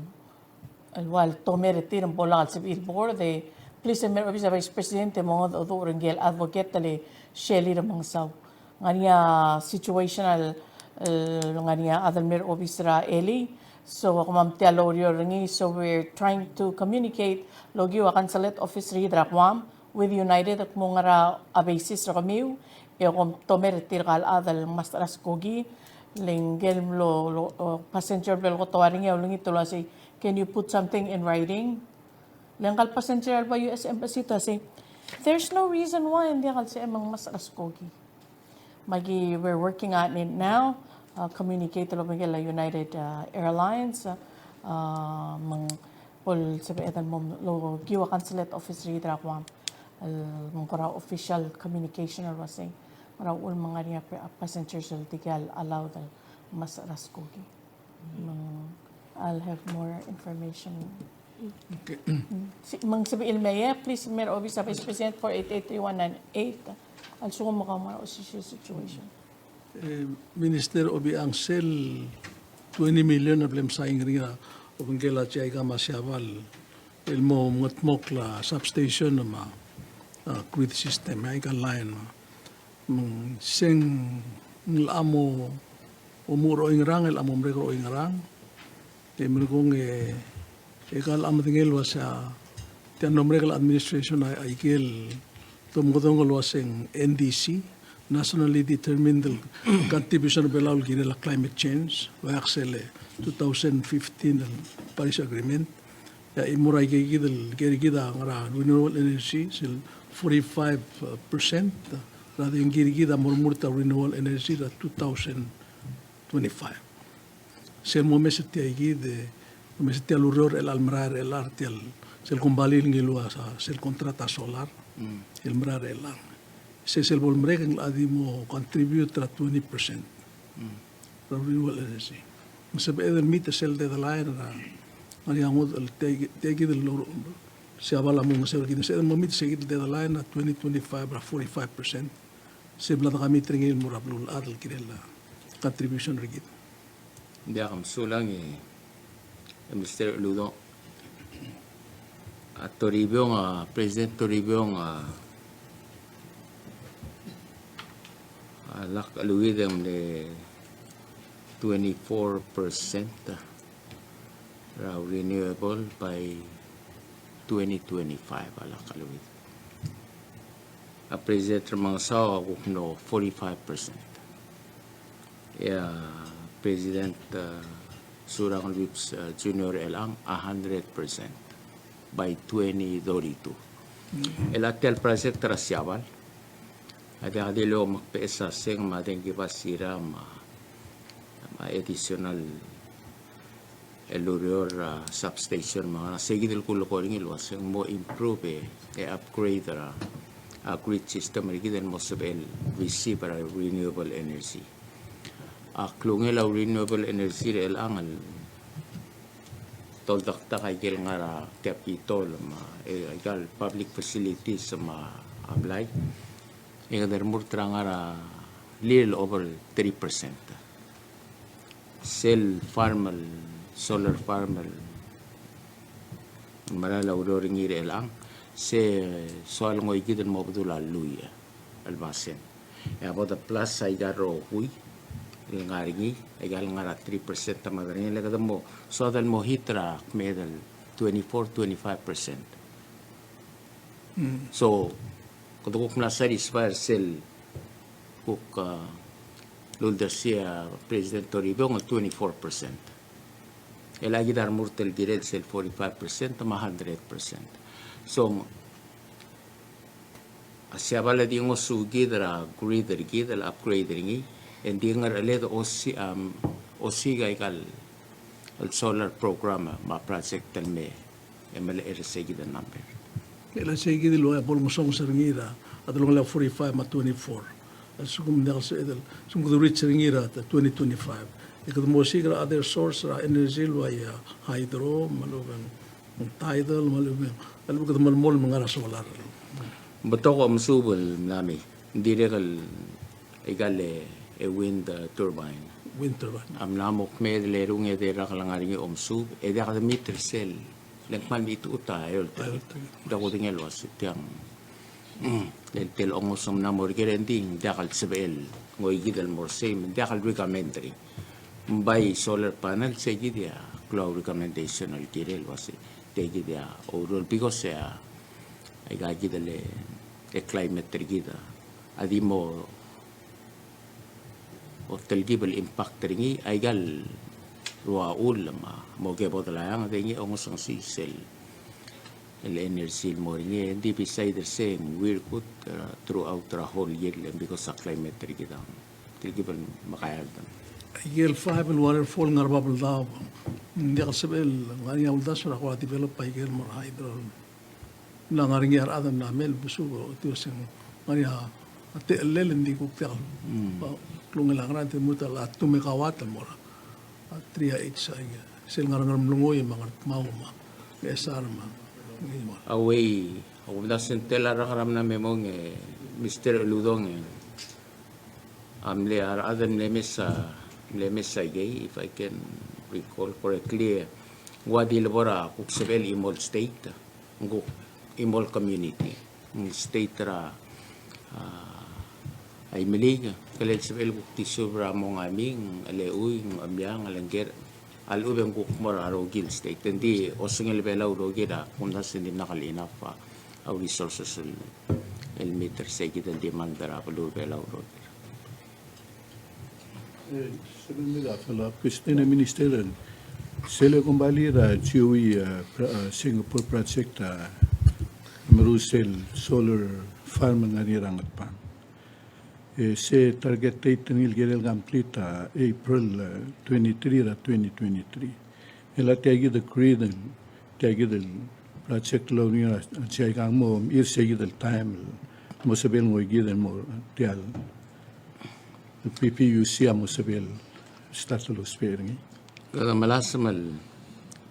el ua el tomer er tir me bo lak el sebechir el board, e please el mei er a obis er a Vice President e mongedecheduch er ngii el advocate el sel er a Remengesau. Ng ngar er ngii a situation el, el ngar er ngii a chad el mei er a obis er a elii, so kemam tia el oureor er ngii, so we're trying to communicate el okiu a consulate office er kid er a Guam with United el kmo ngera a basis er kemiu, e kom tomer er tirka el chad el ngmasech er a skoki, le ngike el mlo, lo, o, passenger el mlo lekotoa er ngii a ulengit el uasei, can you put something in writing? Le ngka el passenger el ua U S Embassy te uasei, there's no reason why ng diak el sebechem el ngmasech er a skoki. Me aki, we're working on it now, uh, communicate el obengkel a United, uh, Airlines, uh, uh, me ng bo el sebeched el mo okiu a consulate office er kid er a Guam el mo kora official communication el uasei ngera uchul me ng ngar er ngii a pa-, passengers el tirke el allowed el ngmasech er a skoki. Me ng, I'll have more information. Okay. Mm. Si, me ng sebechir el mei, please, mei er a obis er a Vice President, four eight eight three one nine eight. a lsekum e kau mla er a osisiu el situation. E, Minister, Obichang, sel twenty million a bla lemesain er ngii er a obengkel a JICA me a Siabal el mo mengetmokl a substation me a, a, grid system, aika el line, me ng, se ng locha mo omuchel er oingerang, el locha mo merek er oingerang. E merekong e, e kau a medengei el uasei tia el mlo merek el administration a, aike el domekedong el uasei ng NDC, Nationally Determined Contribution er a Belau el kirel a climate change, el ua sel two thousand fifteen el Paris Agreement. E a chimo er aike kid el, ker kid a ngar er a renewable energy, sel forty-five percent er a dengki er kid a mo remurt er a renewable energy er a two thousand twenty-five. Sel mo omes er tia kid, e, mo omes er tia el ureor er chelechang el merael er chelechang er tia el, sel kombalii el ngiluu a, sel contract a solar, mm, el merael er chelechang. Se sel bo lemerek e ng locha di mo contribute er a twenty percent, mm, er a renewable energy. Me sebeched el meet er sel deadline er a, ngar er ngii a ngodech el tia, tia kid el, Siabal a mo olengeseu er kid, sebeched el mo meet er se kid el deadline er a twenty twenty-five er a forty-five percent. Se bla de commit er ngii el mo er a beluulechad el kirel a contribution er kid. Ng diak, mesulang e, e Mister Uludong. A Toribiong, a President Toribiong a, a lak a leuid e ng mle twenty-four percent er a renewable by twenty twenty-five, a lak a leuid. A President Remengesau a kuk mlo forty-five percent. E a President, uh, Surangel Whipps, uh, Junior er chelechang a hundred percent by twenty thirty-two. Mm. E a tia el project er a Siabal a diak di locha mekbeches a seng me a dengki basira me a, me a additional el ureor er a substation me a ngerang, se kid el kulekoi er ngii el uasei ng mo improve e, e upgrade er a, a grid system er kid el mo sebechel el receive er a renewable energy. A klungel a renewable energy er chelechang el toldaktak a ikel ngar er a Capitol me a, e, aika el public facilities me a blai, e kede remurt er a ngar er a little over three percent. Sel farm el, solar farm el merael a ureor er ngii er chelechang, se soal ngoi kid el mo bedul a lluich el basent. E a bo de plus aika el rokui el ngar er ngii, aika el ngar er a three percent a mad er ngii, le kede mo, soad el mo hit er a kmeed el twenty-four, twenty-five percent. Mm. So, kede kuk mla satisfy er sel kuk, uh, luldersii a President Toribiong el twenty-four percent. E a kid a remurt el kirel sel forty-five percent me a hundred percent. So, a Siabal a di ngosukid er a grid er kid el upgrade er ngii, e ng di ngerecheled osi-, um, osiik aika el solar program me a project el me, e melecher er se kid el number. E le se kid el ua bo el ngesonges er ngii er a delongelel a forty-five me a twenty-four. A lsekum ng diak el sebeched el, lsekum kede reach er ngii er a twenty twenty-five, e kede mo osiik er a other source er a energy el ua ia hydro, me a lechub e ng tidal, me a lechub e ng, a lechub e kede melemolem el ngar er a solar. Betok a omesuub el mla mei, ng dirrek el aika el, e, wind, uh, turbine. Wind turbine. A mla mo kmeed el eru e ng dirrek el ngar er ngii a omesuub, e diak de meet er sel, le ng kmal mechitechut a eolt. Eolt. Diak kudengei el uasei tiang. Mm, el telechongos a mla mo er ker e ng di ng diak el sebechel el ngoi kid el mo er sei, me ng diak el recommend er ngii. Ng bai solar panel, se kid a klou a recommendation el kirel el uasei tia kid a oureor, because a, aika kid el, e, climate er kid a di mo telkib el impact er ngii, aika el rua uchul me a mo kebodel a eanged e ngii a ongesengesii sel, el energy el mo er ngii, e ng di beside er sei ng wirkut, uh, throughout er a whole year, le because a climate er kid a telkib el mekaead. Aike el five el waterfall el ngar er a Babeldaob, ng diak el sebechel el ngar er ngii a uldasu er a kora develop aike el mo er a hydro. Ng mla ngar er ngii a rechad el mla mei el besuub, e te uasei ng ngar er ngii a techellel, e ng di kuk diak el, mm, klungel a grant el lmuut el a two megawatt el mo er a three H, aike sel ngar er a Ngeremlengui me a Ngardmau me a Ngchesar me a, a uei, a kumdasu e ng tela el rak er a mla me mong e Mister Uludong, e a mle, a rechad el mle mesa, mle mesa ikei, if I can recall correctly, e ng ua di le bo er a kuk sebechel el chimo el state, ng kuk chimo el community, ng state er a, a, Aimeliik, kele el sebechel el kuk di serve er a Mongami, Elechui, Emiang, Elenker, a lechub e ng kuk mo er a rokir el state. Ng di osengel a Belau el rokir a kumdasu e ng dimlak el enough a, a resources el, el meet er se kid el demand er a beluu er a Belau el rokir. E, sebechem el follow-up question, e Minister, sel kombalii er a G O E, e, pro-, e, Singapore project, e, merus el solar farm el ngar er ngii er a Ngatpang. E, se target date er ngii el kirel el complete a April, e, twenty-three er a twenty twenty-three. E le tia kid el grid, tia kid el project el loruul er ngii a, a, tia ikang mo, er se kid el time el mo sebechel el ngoi kid el mo, tia el P P U C a mo sebechel el start el ousbech er ngii. Kede melasem el,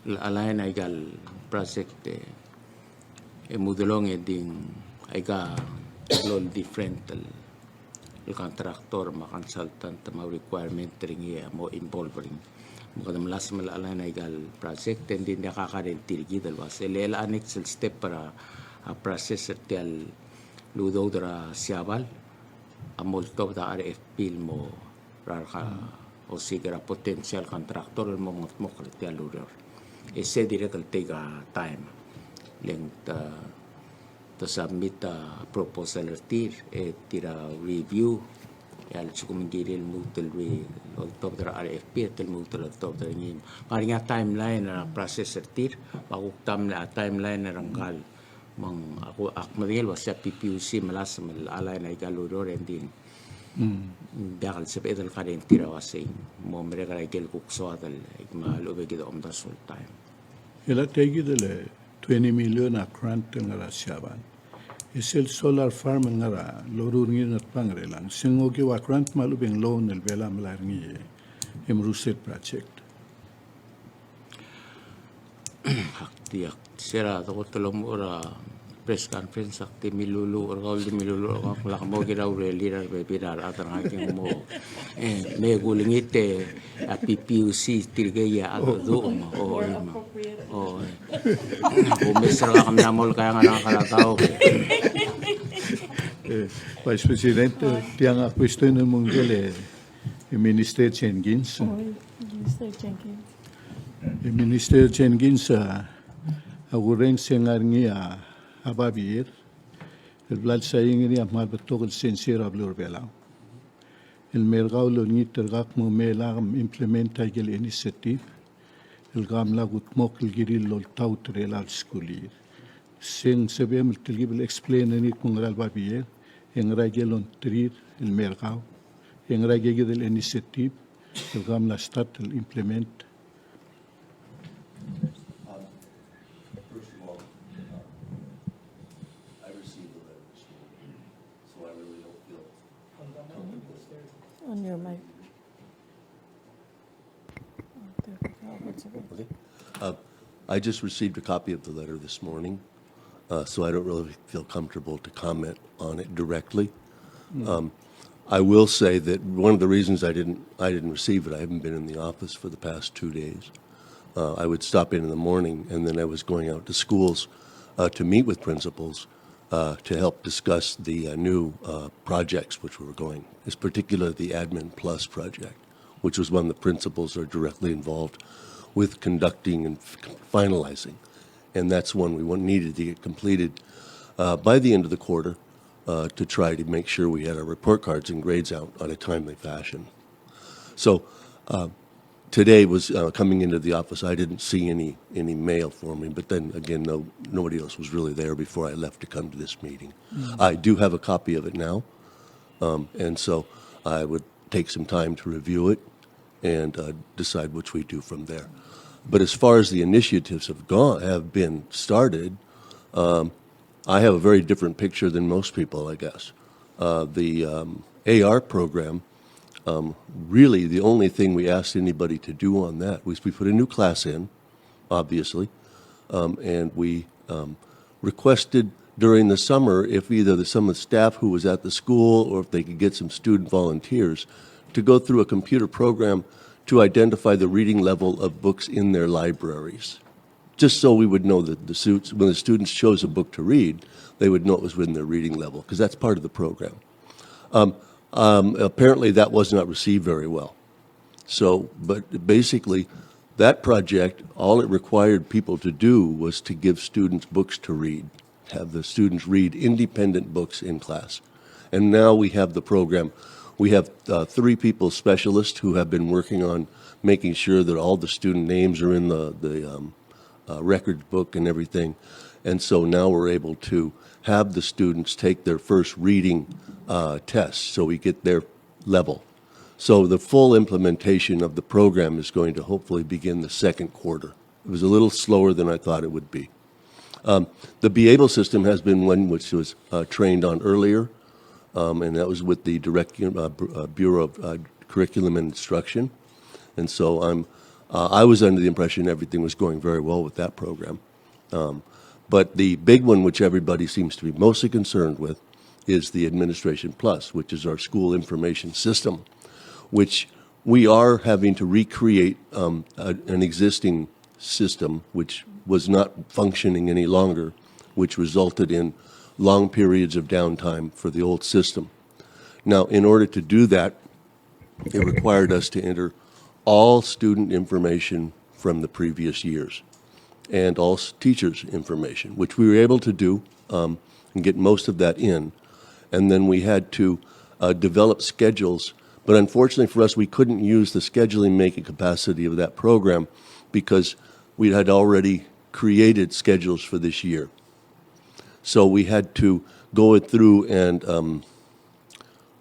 el align aika el project e, e Mudelong e di ng aika el different el, el contractor me a consultant me a requirement er ngii a mo involve er ngii. Me kede melasem el align aika el project e ng di ng diak a guarantee er kid el uase le, le next el step er a, a process er tia el udoud er a Siabal a mo oltobed a R F P el mo er a, a, osiik er a potential contractor el mo mengedmokl er tia el ureor. E se dirrek el take a time. Le ng te, te submit a proposal er tir, e tir a review, e a lsekum ng kirir el lmuut el re-, oltobed er a R F P, e te lmuut el oltobed er ngii. Ng ngar er ngii a timeline er a process er tir, me a kuk ta el mle timeline er ngkal Me ng, ak, ak medengei el uasei a P P U C a melasem el align aika el ureor e ng di ng diak el sebeched el guarantee er a uasei ng mo merek er a ikel kuk soad el, me a lechub e kid a omdasu el taem. E le tia kid el twenty million a grant el ngar er a Siabal. E sel solar farm el ngar er a loruul er ngii er a Ngatpang er chelechang, se ng okiu a grant me a lechub e ng loan el Belau a melai er ngii e merusel project. Ak di, ak, se er a dekot el omuchel er a press conference, ak di miluluuch er kau, di miluluuch er kau, ak lak mo kirel a urerir a rebebil er a rechad er ngak e ng mo, e, me kulengit e a P P U C tirkei a, a, duch, o, e, me, o, e. Ak omes er kau, ak mla mo olkaingeseu er ngak er a daob. E, Vice President, e, tiang a question el mo ngike el, e, Minister Jenkins. Oi, Minister Jenkins. E Minister Jenkins, a, a kurrenges e ng ngar er ngii a, a babier el bla lsaing er ngii a kmal betok el sensei er a beluu er a Belau. El mer kau el olengit er kau me lak implement aike el initiative el kau mla kudmokl el kirir el oltaut er chelecha el skuul year. Se ng sebechem el telkib el explain er ngii el kmo ngera el babier, e ngera ikel ongtir el mer kau, e ngera ikakid el initiative el kau mla start el implement. Um, first of all, um, I received the letter this morning, so I really don't feel comfortable. On your mic. Okay. Uh, I just received a copy of the letter this morning, uh, so I don't really feel comfortable to comment on it directly. Um, I will say that one of the reasons I didn't, I didn't receive it, I haven't been in the office for the past two days. Uh, I would stop in in the morning, and then I was going out to schools, uh, to meet with principals, uh, to help discuss the, uh, new, uh, projects which were going, is particularly the Admin Plus project, which was one the principals are directly involved with conducting and f-, finalizing. And that's one we want, needed to get completed, uh, by the end of the quarter, uh, to try to make sure we had our report cards and grades out on a timely fashion. So, uh, today was, uh, coming into the office, I didn't see any, any mail for me, but then again, no, nobody else was really there before I left to come to this meeting. I do have a copy of it now, um, and so I would take some time to review it and, uh, decide which we do from there. But as far as the initiatives have gone, have been started, um, I have a very different picture than most people, I guess. Uh, the, um, A R program, um, really, the only thing we asked anybody to do on that was we put a new class in, obviously, um, and we, um, requested during the summer if either the, some of the staff who was at the school or if they could get some student volunteers to go through a computer program to identify the reading level of books in their libraries. Just so we would know that the suits, when the students chose a book to read, they would know it was within their reading level, because that's part of the program. Um, um, apparently, that was not received very well. So, but basically, that project, all it required people to do was to give students books to read, have the students read independent books in class. And now we have the program. We have uh, three people specialists who have been working on making sure that all the student names are in the, the um, uh, record book and everything. And so now we're able to have the students take their first reading uh, test, so we get their level. So the full implementation of the program is going to hopefully begin the second quarter. It was a little slower than I thought it would be. Um, the Be Able system has been one which was uh, trained on earlier, um, and that was with the direct uh, Br- uh, Bureau of uh, Curriculum and Instruction. And so I'm, uh, I was under the impression everything was going very well with that program. Um, but the big one, which everybody seems to be mostly concerned with, is the Administration Plus, which is our school information system, which we are having to recreate um, a, an existing system which was not functioning any longer, which resulted in long periods of downtime for the old system. Now, in order to do that, it required us to enter all student information from the previous years and all s- teachers' information, which we were able to do um, and get most of that in. And then we had to uh, develop schedules. But unfortunately for us, we couldn't use the scheduling making capacity of that program because we had already created schedules for this year. So we had to go through and um,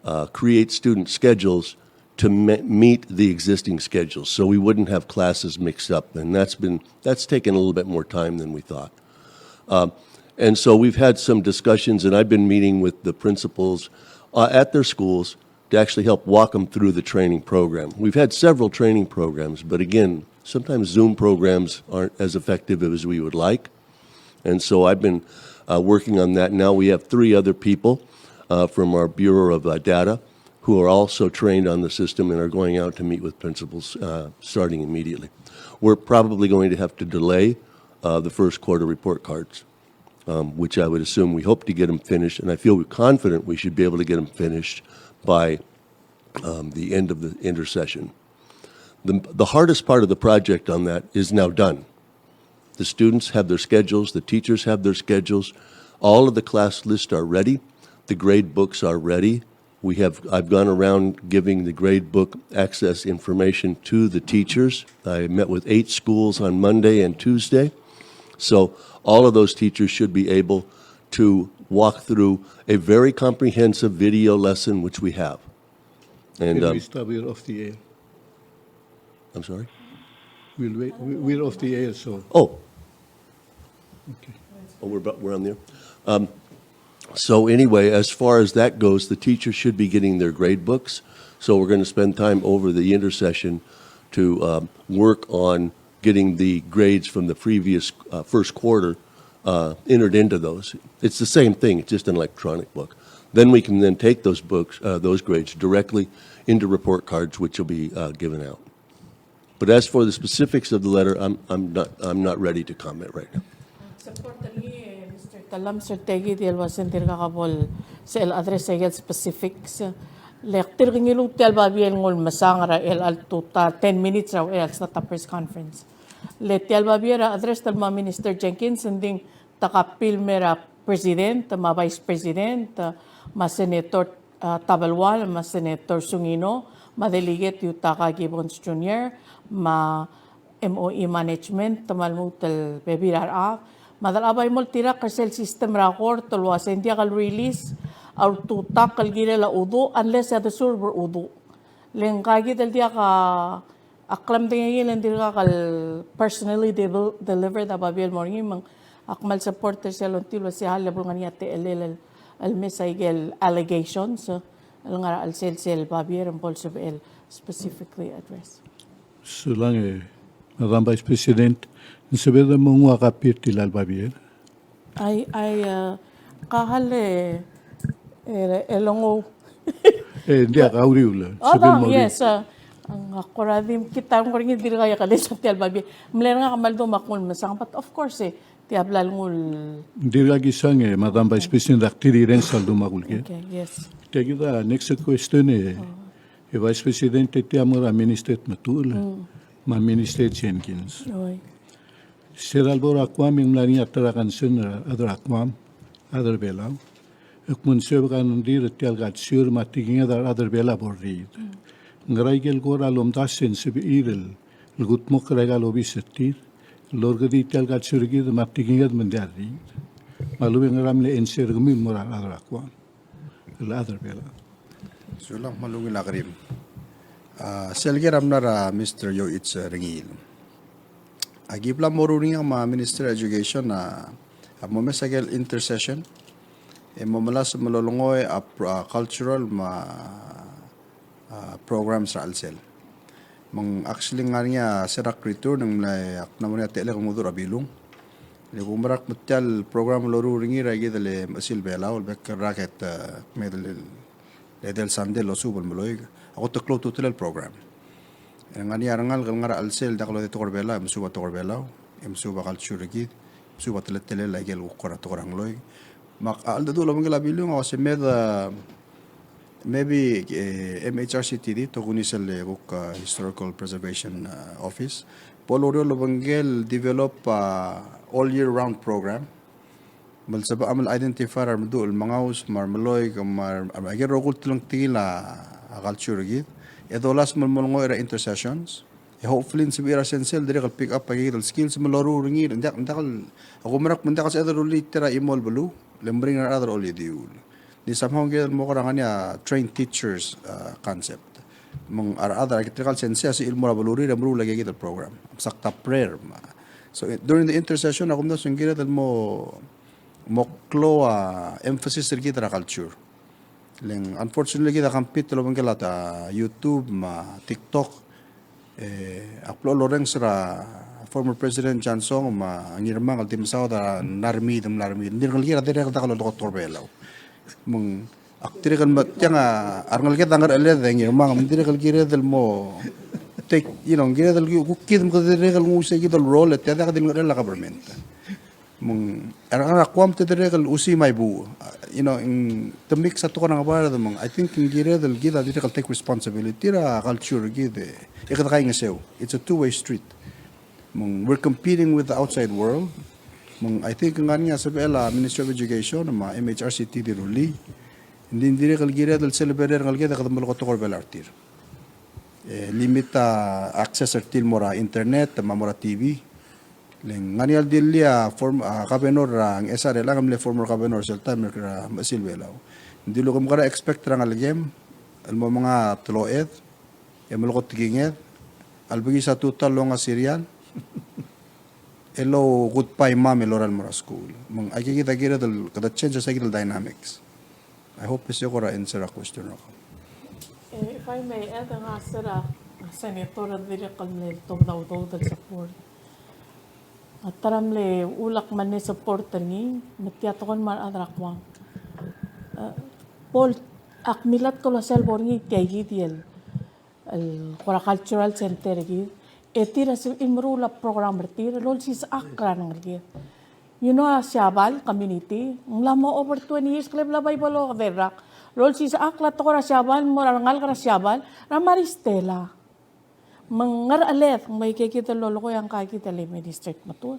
uh, create student schedules to me- meet the existing schedules, so we wouldn't have classes mixed up. And that's been that's taken a little bit more time than we thought. Um, and so we've had some discussions, and I've been meeting with the principals uh, at their schools to actually help walk them through the training program. We've had several training programs, but again, sometimes Zoom programs aren't as effective as we would like. And so I've been uh, working on that. Now we have three other people uh, from our Bureau of uh, Data who are also trained on the system and are going out to meet with principals uh, starting immediately. We're probably going to have to delay uh, the first quarter report cards, um, which I would assume we hope to get them finished, and I feel confident we should be able to get them finished by um, the end of the intersession. The, the hardest part of the project on that is now done. The students have their schedules, the teachers have their schedules, all of the class lists are ready, the grade books are ready. We have I've gone around giving the grade book access information to the teachers. I met with eight schools on Monday and Tuesday. So all of those teachers should be able to walk through a very comprehensive video lesson, which we have. And Will um, we stop? We're off the air. I'm sorry? We'll wait. We- We're off the air, so. Oh, Okay. Oh, we're, bu- we're on there. Um, so anyway, as far as that goes, the teachers should be getting their grade books. So we're going to spend time over the intersession to um, work on getting the grades from the previous uh, first quarter uh, entered into those. It's the same thing, it's just an electronic book. Then we can then take those books, uh, those grades directly into report cards, which will be uh, given out. But as for the specifics of the letter, I'm, I'm not, I'm not ready to comment right now. Support er ngii, Mister Telam, Sir Tegid, el uasei ng dirkak bo el sel address aike el specifics. Le tirke ngii el ua tia el babier el nguu el mesang er a chelecha el tutau, ten minutes er a chelecha el start a press conference. Le tia el babier a address el mo er a Minister Jenkins, ng di ng ta ka appeal el mei er a President, me a Vice President, me a Senator uh, Tabelual, me a Senator Sungino, me a Delegate Yutaka Gibbons Junior, me a M O E Management, me a lmuut el bebil er a rechad. Me a delechang e bai mo oltirakl er sel system er a court el uasei ng diak el release a ultutakl el kirel a uduch unless e a deserve er a uduch. Le ngka kid el diak a A klemdengei el ng dirkak el personally de- deliver a babier el mo er ngii, me ng ak kmal support er sel ongtil el uasei a lebo el ngar er ngii a techellel el, el mes aike el allegations el ngar er a chelsel sel babier me bo el sebechel specifically address. Sulang e, Madam Vice President, ng sebeched el mo nguu a copy er tia el babier? I, I, uh, Ka hal e, e, e longou. E, ng diak a uriul. Oh, sebem dang, uriul. Yes, a, ng kora di, kita ng kora ngii dirk a ia kede sa tia el babier. Mle er ngak a kmal dmak el mesang, but of course, e, tia bla lenguu el. Ng dirk a kisang e, Madam Vice President, ak dirrek el sal dmak el ke. Okay, yes. Tia kid a next question e, e Vice President e tia mo er a Minister Tmetuchl, me a Minister Jenkins. Oi. Se er a lebo er a Guam e ng mla er ngii a ta er a concern er a rechad er a Guam, rechad er a Belau. E kmo ng suebek a rengrir er tia el culture me a tekinged a rechad er a Belau a bo rriid. Ngera ikel kora lomdasu e ng sebechir el kudmokl er aika el obis er tir el orrekedii tia el culture er kid me a tekinged me ng diak rriid. Me a lobengkel a mle answer er kemiu el mo er a rechad er a Guam. El chad er a Belau. Sulang me a ungil a kerim. A, sel ker a mla er a Mister Yoichi Rengiil. Aki bla mo ruul er ngii me a Minister of Education a, a mo mesa ikel intersession e mo melasem el lolengoi a, pro-, a cultural me a, a, programs er a chelsel. Me ng actually ng ngar er ngii a se er a return, ng mla, ak mla mo er ngii a techellek el nguu er a Bilung. Le kumerang me tia el program el loruul er ngii er a kid el Mechesil Belau, el bek el rak e te, me el, el edei el Sunday el losuub el meloik, a kot el klou a ultutelel el program. E ng ngar er ngii a rengalek el ngar er a chelsel el diak lodei tekoi er a Belau, e mesuub a tekoi er a Belau, e mesuub a culture er kid, mesuub a teletelel a ikel kuk kora tekoi er a ngloik. Me a cheldecheduch el obengkel a Bilung a uase me de, maybe, e, M H R C T D, tokuni sel, e, kuk, a, Historical Preservation, a, Office, bo loruul el obengkel develop, a, all year round program. Me le sebecham el identify er a remeduch el mengaus, me a remeloik, me a, me a ikel rokui el telengtengil a, a culture er kid. E dolasem el mo lengoi er a intersessions. E hopefully ng sebechir a sensei el dirrek el pick up a ikel skills me loruul er ngii, ng diak, ng diak el, a kumerang me ng diak el sebeched el rullii tia er a chimo el beluu, le meringel a rechad er a olidiuul. Di somehow ng kired el mo kora ngar er ngii a trained teachers, a, concept. Me ng a rechad er a tirka el sensei a sebechir el mo er a belurir e meruul a ikakid el program. Msak ta prayer me a. So, during the intersession, a kumdasu e ng kired el mo, mo klou a emphasis er kid er a culture. Le ng unfortunately kid a compete el obengkel a ta YouTube me a TikTok. E, ak blechoel orrenges er a former President Johnson me a Ngirmang el di mesaod a mla remiid, mla remiid. Ng dirk el kiei er a dirrek el diak lolekoi a tekoi er a Belau. Me ng, ak dirrek el me, tiang a rengeleked a Ngercheled e Ngirmang, me ng dirrek el kired el mo take, you know, ng kired el kuk kid me kede dirrek el nguu sei kid el role, e tia diak di el ngerchel a government. Me ng, er a, er a Guam te dirrek el usim a ibuuch. You know, ng te mix a tekoi er a ngebard me ng, I think ng kired el kid a dirrek el take responsibility er a culture er kid e kede kaingeseu. It's a two-way street. Me ng, we're competing with the outside world. Me ng, I think ng ngar er ngii a sebechel a Ministry of Education me a M H R C T D el rullii. Ng di ng dirrek el kired el celebrate er a rengeleked e kede melekoi a tekoi er a Belau er tir. E, limit a access er tir el mo er a internet, me a mo er a T V. Le ng ngar er ngii a ldilii a form-, a, governor er a Ngchesar er chelechang el mle former governor sel taem er a Mechesil Belau. Ng dilu, ke mekera expect er a ngelekem el mo menga teloched, e melekoi a tekinged, a lebekiis a tutau el longa a cereal, e lo goodbye mom el lorael el mo er a skuul. Me ng aikakid a kired el kede change a sei kid el dynamics. I hope e se kora answer a question er kau. Eh, if I may add, ng ngar er a senator a dirrek el mle tobed a udoud el support. A ta er a mle uchul ak mle support er ngii, me tia tekoi el mle chad er a Guam. Eh, bo el, ak milatk el uasei a lebo er ngii tia kid el el kora cultural center er kid, e tir a sebechir el meruul a program er tir el olsisechakl er a rengeleked. You know, a Siabal community, ng mla mo over twenty years, kele bla bai bo lokedei el rak. El olsisechakl a tekoi er a Siabal, mo er a rengalek er a Siabal, er a Maris Stella. Me ng Ngercheled, me aike kid el lolekoi a ngkakid el Minister Tmetuchl.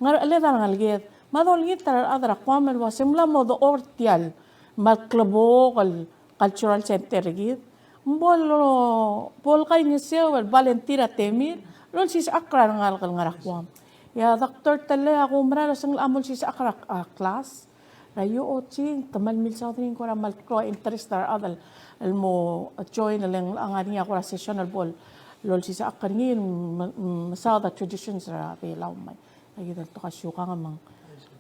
Ngercheled a rengeleked, me a dolengit er a rechad er a Guam el uasei ng mla mo dechor tia el, me a klebokel cultural center er kid. Ng bo el, bo el kaingeseu el volunteer a temir el olsisechakl er a rengalek el ngar er a Guam. E a Doctor Tellei a kumerang el uasei ng locha mo olsisechakl er a, a, class er a U O C, te kmal milsaod er ngii, ng kora kmal klou a interest er a rechad el mo join, e le ng locha ngar er ngii a kora session el bo el olsisechakl er ngii, me, mesaod a traditions er a Belau me a kid el tekoi a siukang me ng,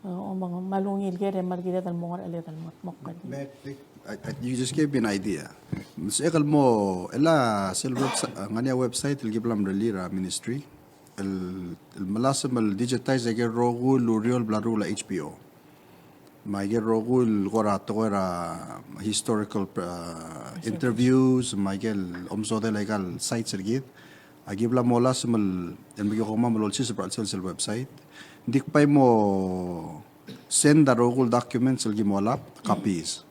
eh, me ng kmal ungil ker e kmal kired el mo Ngercheled el mo, mo kuk. May I take, I, I, you just gave me an idea. Sebechek el mo, el a sel website, a, ngar er ngii a website el ki bla mrellii er a ministry, el, el melasem el digitize aike el rokui el ureor el bla leruul a H B O. Me aike el rokui el kora tekoi er a historical, uh, interviews, me aike el omesodel aika el sites er kid. Aki bla molasem el, el mekiu kemam el olsiseb er a chelsel sel website. Ng di kbai mo send a rokui el documents el ki mo lab, copies.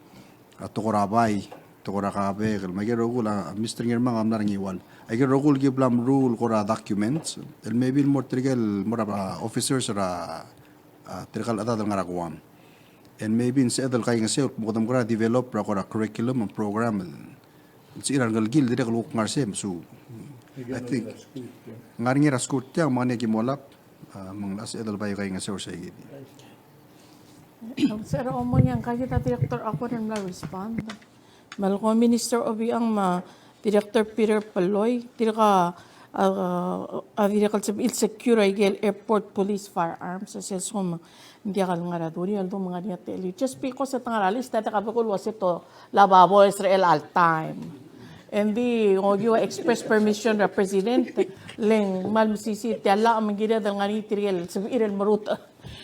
A tekoi er a bai, tekoi er a kabek, el me aike el rokui el, a, Mister Ngirmang a mla er a Ngiwal. Aike el rokui el ki bla meruul el kora documents, el maybe el mo er tirke el mo er a officers er a, a, tirka el chedad el ngar er a Guam. And maybe ng sebeched el kaingeseu el kmo kede mo kora develop er a kora curriculum and program el, el sebechir a rengelekel el dirrek el kuk ngar er sei, me su, I think, ngar er ngii er a skuul tiang, me ngii a ki mo lab, a, me ng locha sebeched el bai kaingeseu er sei kid. Sir, omong e ng ka kid a Director Aguon el mla respond. Me a leko Minister Obichang me a Director Peter Polloi, tirka a, a, a dirrek el sebechir el secure aike el airport police firearms, a sel lsekum ng diak el ngar er a duriul el dmu me ng ngar er ngii a techellir. Just because e te ngar er a list, e te kebekul el uasei te lab a boes er chelecha el taem. Engdi ng okiu a express permission er a President, le ng kmal mesisiich tia el llach me ng kired el ngar er ngii tirke el sebechir el merutech.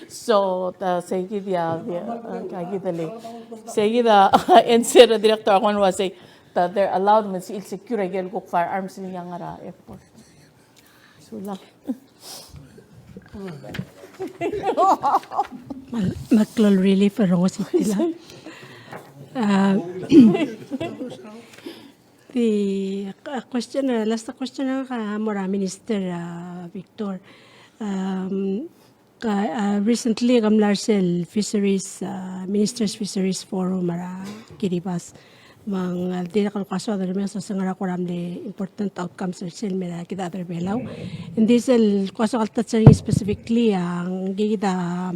So, ta, sei kid a, a, ka kid a le. Sei kid a, answer er a Director Aguon el uasei, ta, they're allowed me ng sebechir el secure aike el kuk firearms el ngii a ngar er a airport. Sulang. Me a, me a klou el relief er a rengositila. A, the, a question, a last question a mo er a Minister, a, Victor. Um, Ka, a, recently ke mla er sel Fisheries, a, Ministers Fisheries Forum er a Kiribati. Me ng, a, dirrek el kuk soad el remenges el se ngera kora mle important outcomes er sel me er a kid a chad er a Belau. Engdi sel kuk soak el touch er ngii specifically, a, ngii kid a,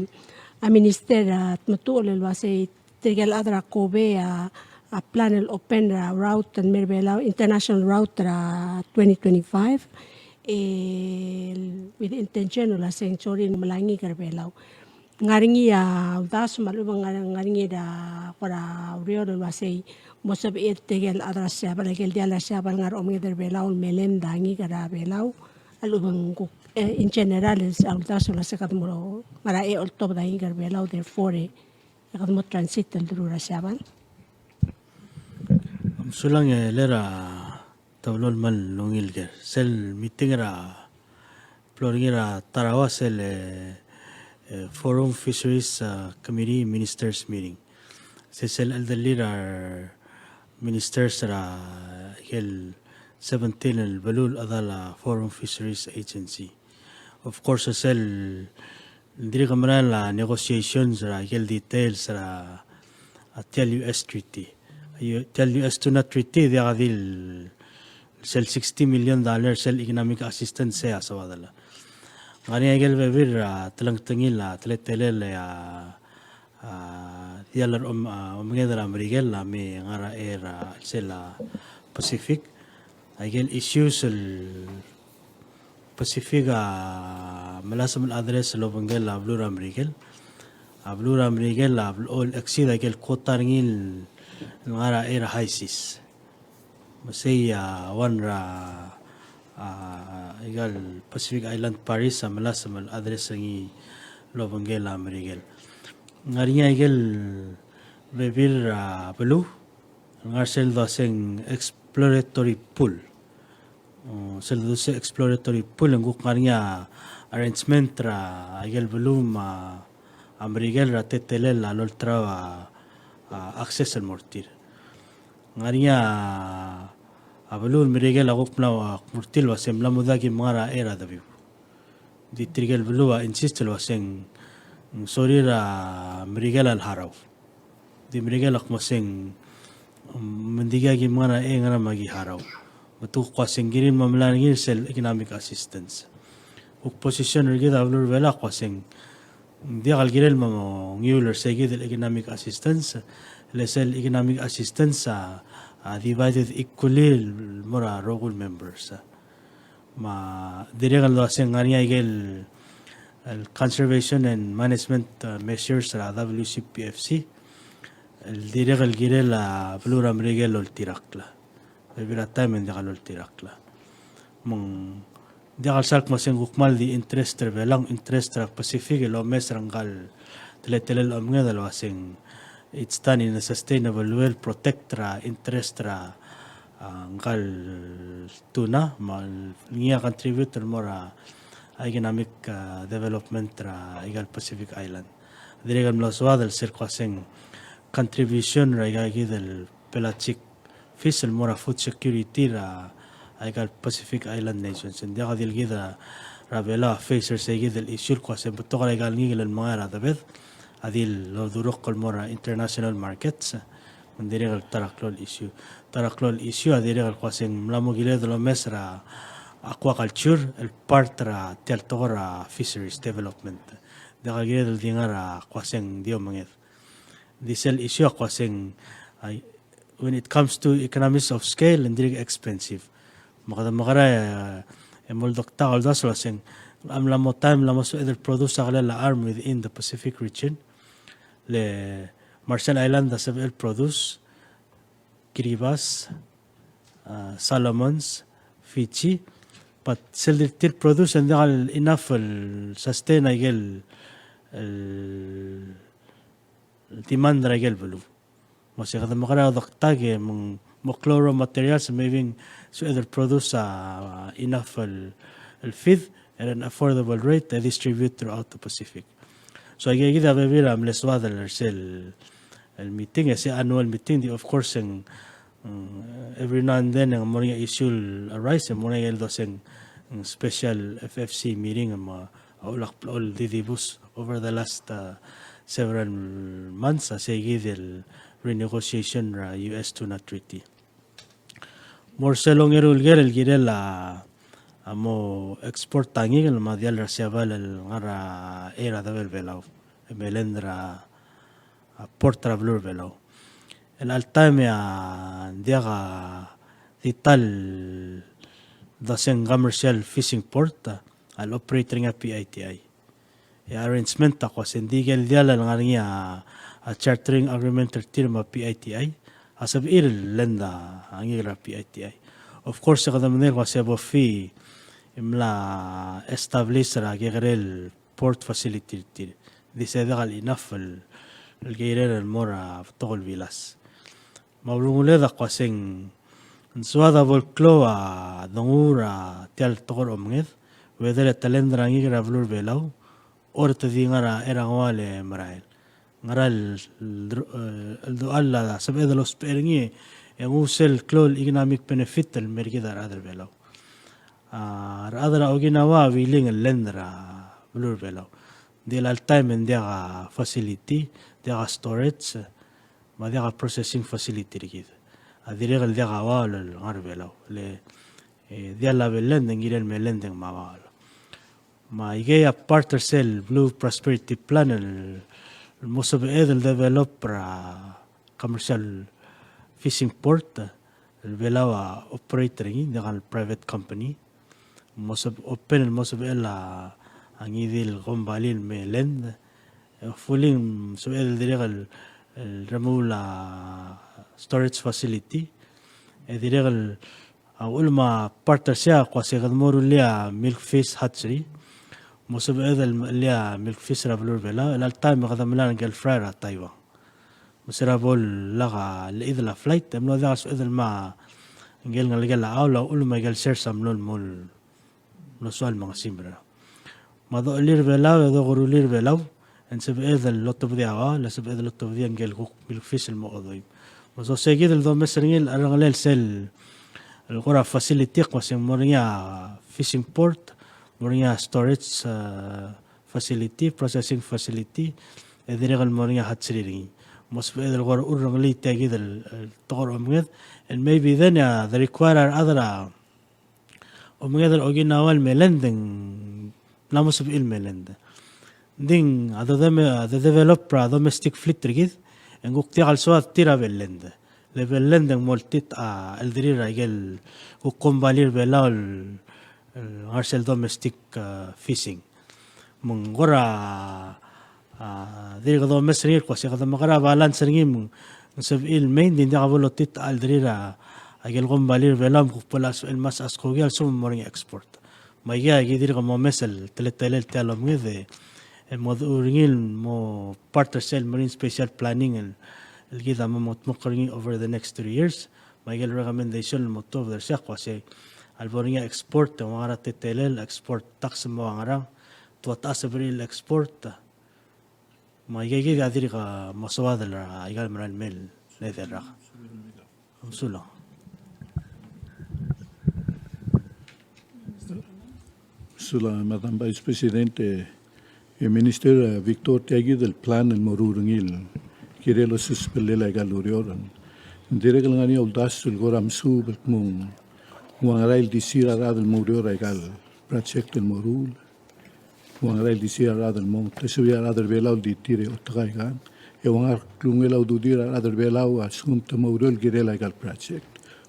a minister, a, tmetuchl el uasei tirke el chad er a Kobe a, a plan el open er a route el mei er a Belau, international route er a twenty twenty-five, el with intention el uasei ng sorir el mo melai a ngikel er a Belau. Ngar er ngii a uldasu me a lechub e ng ngar, ngar er ngii a kora ureor el uasei mo sebechir tirke el chad er a Siabal, aike el diall er a Siabal el ngar er a omenged er a Belau el me lend a ngikel er a Belau, a lechub e ng kuk, e, in general, a uldasu el uasei kede mo ngar er a eou el tobed a ngikel er a Belau, therefore, e, e kede mo transit el deruul er a Siabal. Mesulang e le er a Teblo el kmal ungil ker. Sel meeting er a blo er ngii er a Tarawa sel, e, e, Forum Fisheries, a, Committee Ministers Meeting. Se sel cheldellir a re ministers er a ikel seventeen el beluu el chedal a Forum Fisheries Agency. Of course, sel dirk merael a negotiations er a ikel details er a, a tia el U S treaty. U-, tia el U S Tuna Treaty, diak di el sel sixty million dollars sel economic assistance sei a soadel. Ngar er ngii a ikel bebil er a telengtengil a teletelel a, a, diall er a om-, a, omenged er a Merikel a me ngar er a, er a, sel a Pacific. A ikel issues el Pacific a melasem el address el obengkel a beluu er a Merikel. A beluu er a Merikel a blechoel exceed a ikel quota er ngii el ngar er a, er a high seas. Me sei a one er a, a, ikel Pacific Island Paris a melasem el address er ngii el obengkel a Merikel. Ngar er ngii a ikel bebil er a beluu el ngar sel dua se ng exploratory pool. O, sel dua se exploratory pool, e ng kuk ngar er ngii a arrangement er a ikel beluu me a Merikel er a teletelel a lolterau a, a access el mo er tir. Ngar er ngii a beluu el Merikel a kuk mla kmo er tir el uase mla mo diak ki mngar er a, er a debiu. Di tirkel beluu a insist el uase ng sorir a Merikel a leharau. Di Merikel a kmo se ng, mm, me ng diak ki mngar er a e ngera me ki harau. Me te kuk uase ng kirir me a mla er ngii er sel economic assistance. Kuk position er kid a beluu er a Belau a kmo se ng diak el kirel me mo ngiul er sei kid el economic assistance, le sel economic assistance a, a divided equally el mo er a rokui el members. Me a dirrek el dua se ng ngar er ngii a ikel, el conservation and management, uh, measures er a W C P F C, el dirrek el kirel a beluu er a Merikel el oltirakl. Bebil er a taem e ng diak loltirakl. Me ng diak el sal kmo se ng kuk kmal di interest er a Belau, interest er a Pacific el omes er ngka el teletelel a omenged el uaseng it's done in a sustainable way el protect er a interest er a, a, ngka el tuna, me ng ngii a contribute el mo er a economic, a, development er a ikal Pacific Island. Dirrek el mlo soad el sel kuaseng contribution er a ikakid el pelagic fish el mo er a food security er a ikal Pacific Island nations. Ng diak di el kid er a Belau a face er seikid el issue el kuaseng betok er a ikal ngikel el mengai er a debed a di lodurokl el mo er a international markets. Me ng dirrek el ta er a klou el issue. Ta er a klou el issue a dirrek el kuaseng mla mo kired el omes er a aquaculture el part er tia el tekoi er a fisheries development. Diak a kired el di ngar er a kuaseng di omenged. Di sel issue a kuaseng, ai, when it comes to economies of scale, ng dirk expensive. Me kede mekerang, e, e mo oldoktak a uldasu el uaseng, a mla mo time, mla mo sebeched el produce a kelel a charm within the Pacific region. Le Marshall Island a sebechel el produce, Kiribati, a, Solomons, Fiji, but sel di tir produce e ng diak el enough el sustain a ikel, el, el demand er a ikel beluu. Me se kede mekerang e odoktak e me ng mo klou el raw materials, maybe sebechel el produce a, a, enough el, el feed at an affordable rate e distribute throughout the Pacific. So aikakid a bebil a mle soad er sel el meeting, e se annual meeting, di of course, ng, mm, every now and then, e ng mo er ngii a issue el arise, e ng mo er ngii a ikel doseng, mm, special F F C meeting, me a ulak blechoel di dibus over the last, uh, several months, a seikid el renegotiation er a U S tuna treaty. Mo er sel ongeru el ker el kirel a, a mo export a ngikel me a diall er a Siabal el ngar er a, er a debel Belau, e melend er a, a port er a beluu er a Belau. El all time e a diak a di ta el doseng commercial fishing port a, a le operate er ngii a P I T I. E a arrangement a kuaseng di ikel diall el ngar er ngii a, a chartering agreement er tir me a P I T I a sebechir el lend a ngikel er a P I T I. Of course, e kede medengei el kuaseng bo fi e mla establish er a kekerei el port facility er tir. Di se diak el enough el, el kekerei el mo er a betok el bilas. Me a urunguled a kuaseng ng soad a bo el klou a denguu er a tia el tekoi er a omenged, whether e te lend er a ngikel er a beluu er a Belau, or te di ngar er a, er a ngoal e merael. Ngera el, el, el dochal a sebeched el ousbech er ngii, e nguu sel klou el economic benefit el mer kid a rechad er a Belau. A rechad er a Okinawa a willing el lend er a beluu er a Belau. Di el all time e ng diak a facility, diak a storage, me a diak a processing facility er kid. A dirrek el diak a uaol el ngar er a Belau. Le, e, diall a bo el lend, e ng kirel me lend e ng mo uaol. Me aikei a part er sel Blue Prosperity Plan el, el mo sebeched el develop er a commercial fishing port, el Belau a operate er ngii, ng diak el private company. Mo seb-, open el mo sebechel a, a ngii di el kombalii el me lend. E hopefully, mm, sebechel el dirrek el, el remuul a storage facility. E dirrek el, a uchul me a part er sei a kuaseng kede mo rullii a milkfish hatchery. Mo sebeched el mechelii a milkfish er a beluu er a Belau, el all time e kede melai a ngike el fry er a Taiwan. Me se er a bo lak a llechid el flight, e mlo diak el sebeched el mei a ngike el ngelekel a chaol a uchul me a ikel sers a mlo el mo el mlo soal el mengesimer. Me a dochelir a Belau, e dokerulir a Belau, e ng sebeched el otobedii a uaol, e sebeched el otobedii a ngike el kuk milkfish el mo odoim. Me se kid el domes er ngii el cherrengelel sel, el kora facility, kuaseng mo er ngii a fishing port, mo er ngii a storage, eh, facility, processing facility, e dirrek el mo er ngii a hatchery er ngii. Mo sebeched el kora urrengelii tia kid el, el tekoi er a omenged, and maybe then, e a de require a rechad er a omenged er a Okinawa el me lend e ng mla mo sebechir el me lend. Ng di a de, de, de develop er a domestic fleet er kid, e ng kuk diak el soad tir a bo el lend. Le bo el lend e ng mo oltitech a chelderir a ikel kuk kombalii er a Belau el, el ngar sel domestic, eh, fishing. Me ng kora, a, dirk domes er ngii el kuaseng kede mekerang e balance er ngii me ng sebechir el mei, ng di ng diak bo lotitech a chelderir a, a ikel kombalii er a Belau me kuk bo lak sebechel el mesa a skoki a lsekum ng mo er ngii a export. Me aikei a ki dirk momes el teletelel tia el omenged e, el mo dechor er ngii el mo part er sel Marine Spatial Planning el, el kid a mo mengetmokl er ngii over the next three years. Me a ikel recommendation el mo tuobed er sei a kmo sei a lebo er ngii a export, ng ua ngera a teletelel, export tax el mo ua ngerang, te ua techa a sebechir el export. Me aika kid a dirk mo soad er aika el merael mei el edei el rak. Sulang. Sulang, Madam Vice President, e Minister, e, Victor, tia kid el plan el mo ruul er ngii el kirel osisebellel aika el ureor. Ng dirrek el ngar er ngii a uldasu el kora mesuub el kmo ng ua ngera ildisir a rechad el mo oureor er aika el project el mo ruul. Ua ngera ildisir a rechad el mong, te sebechir a rechad er Belau el di tir e otekai kang. E ua ngera klungel a ududir a rechad er Belau a lsekum te mo oureor el kirel aika el project.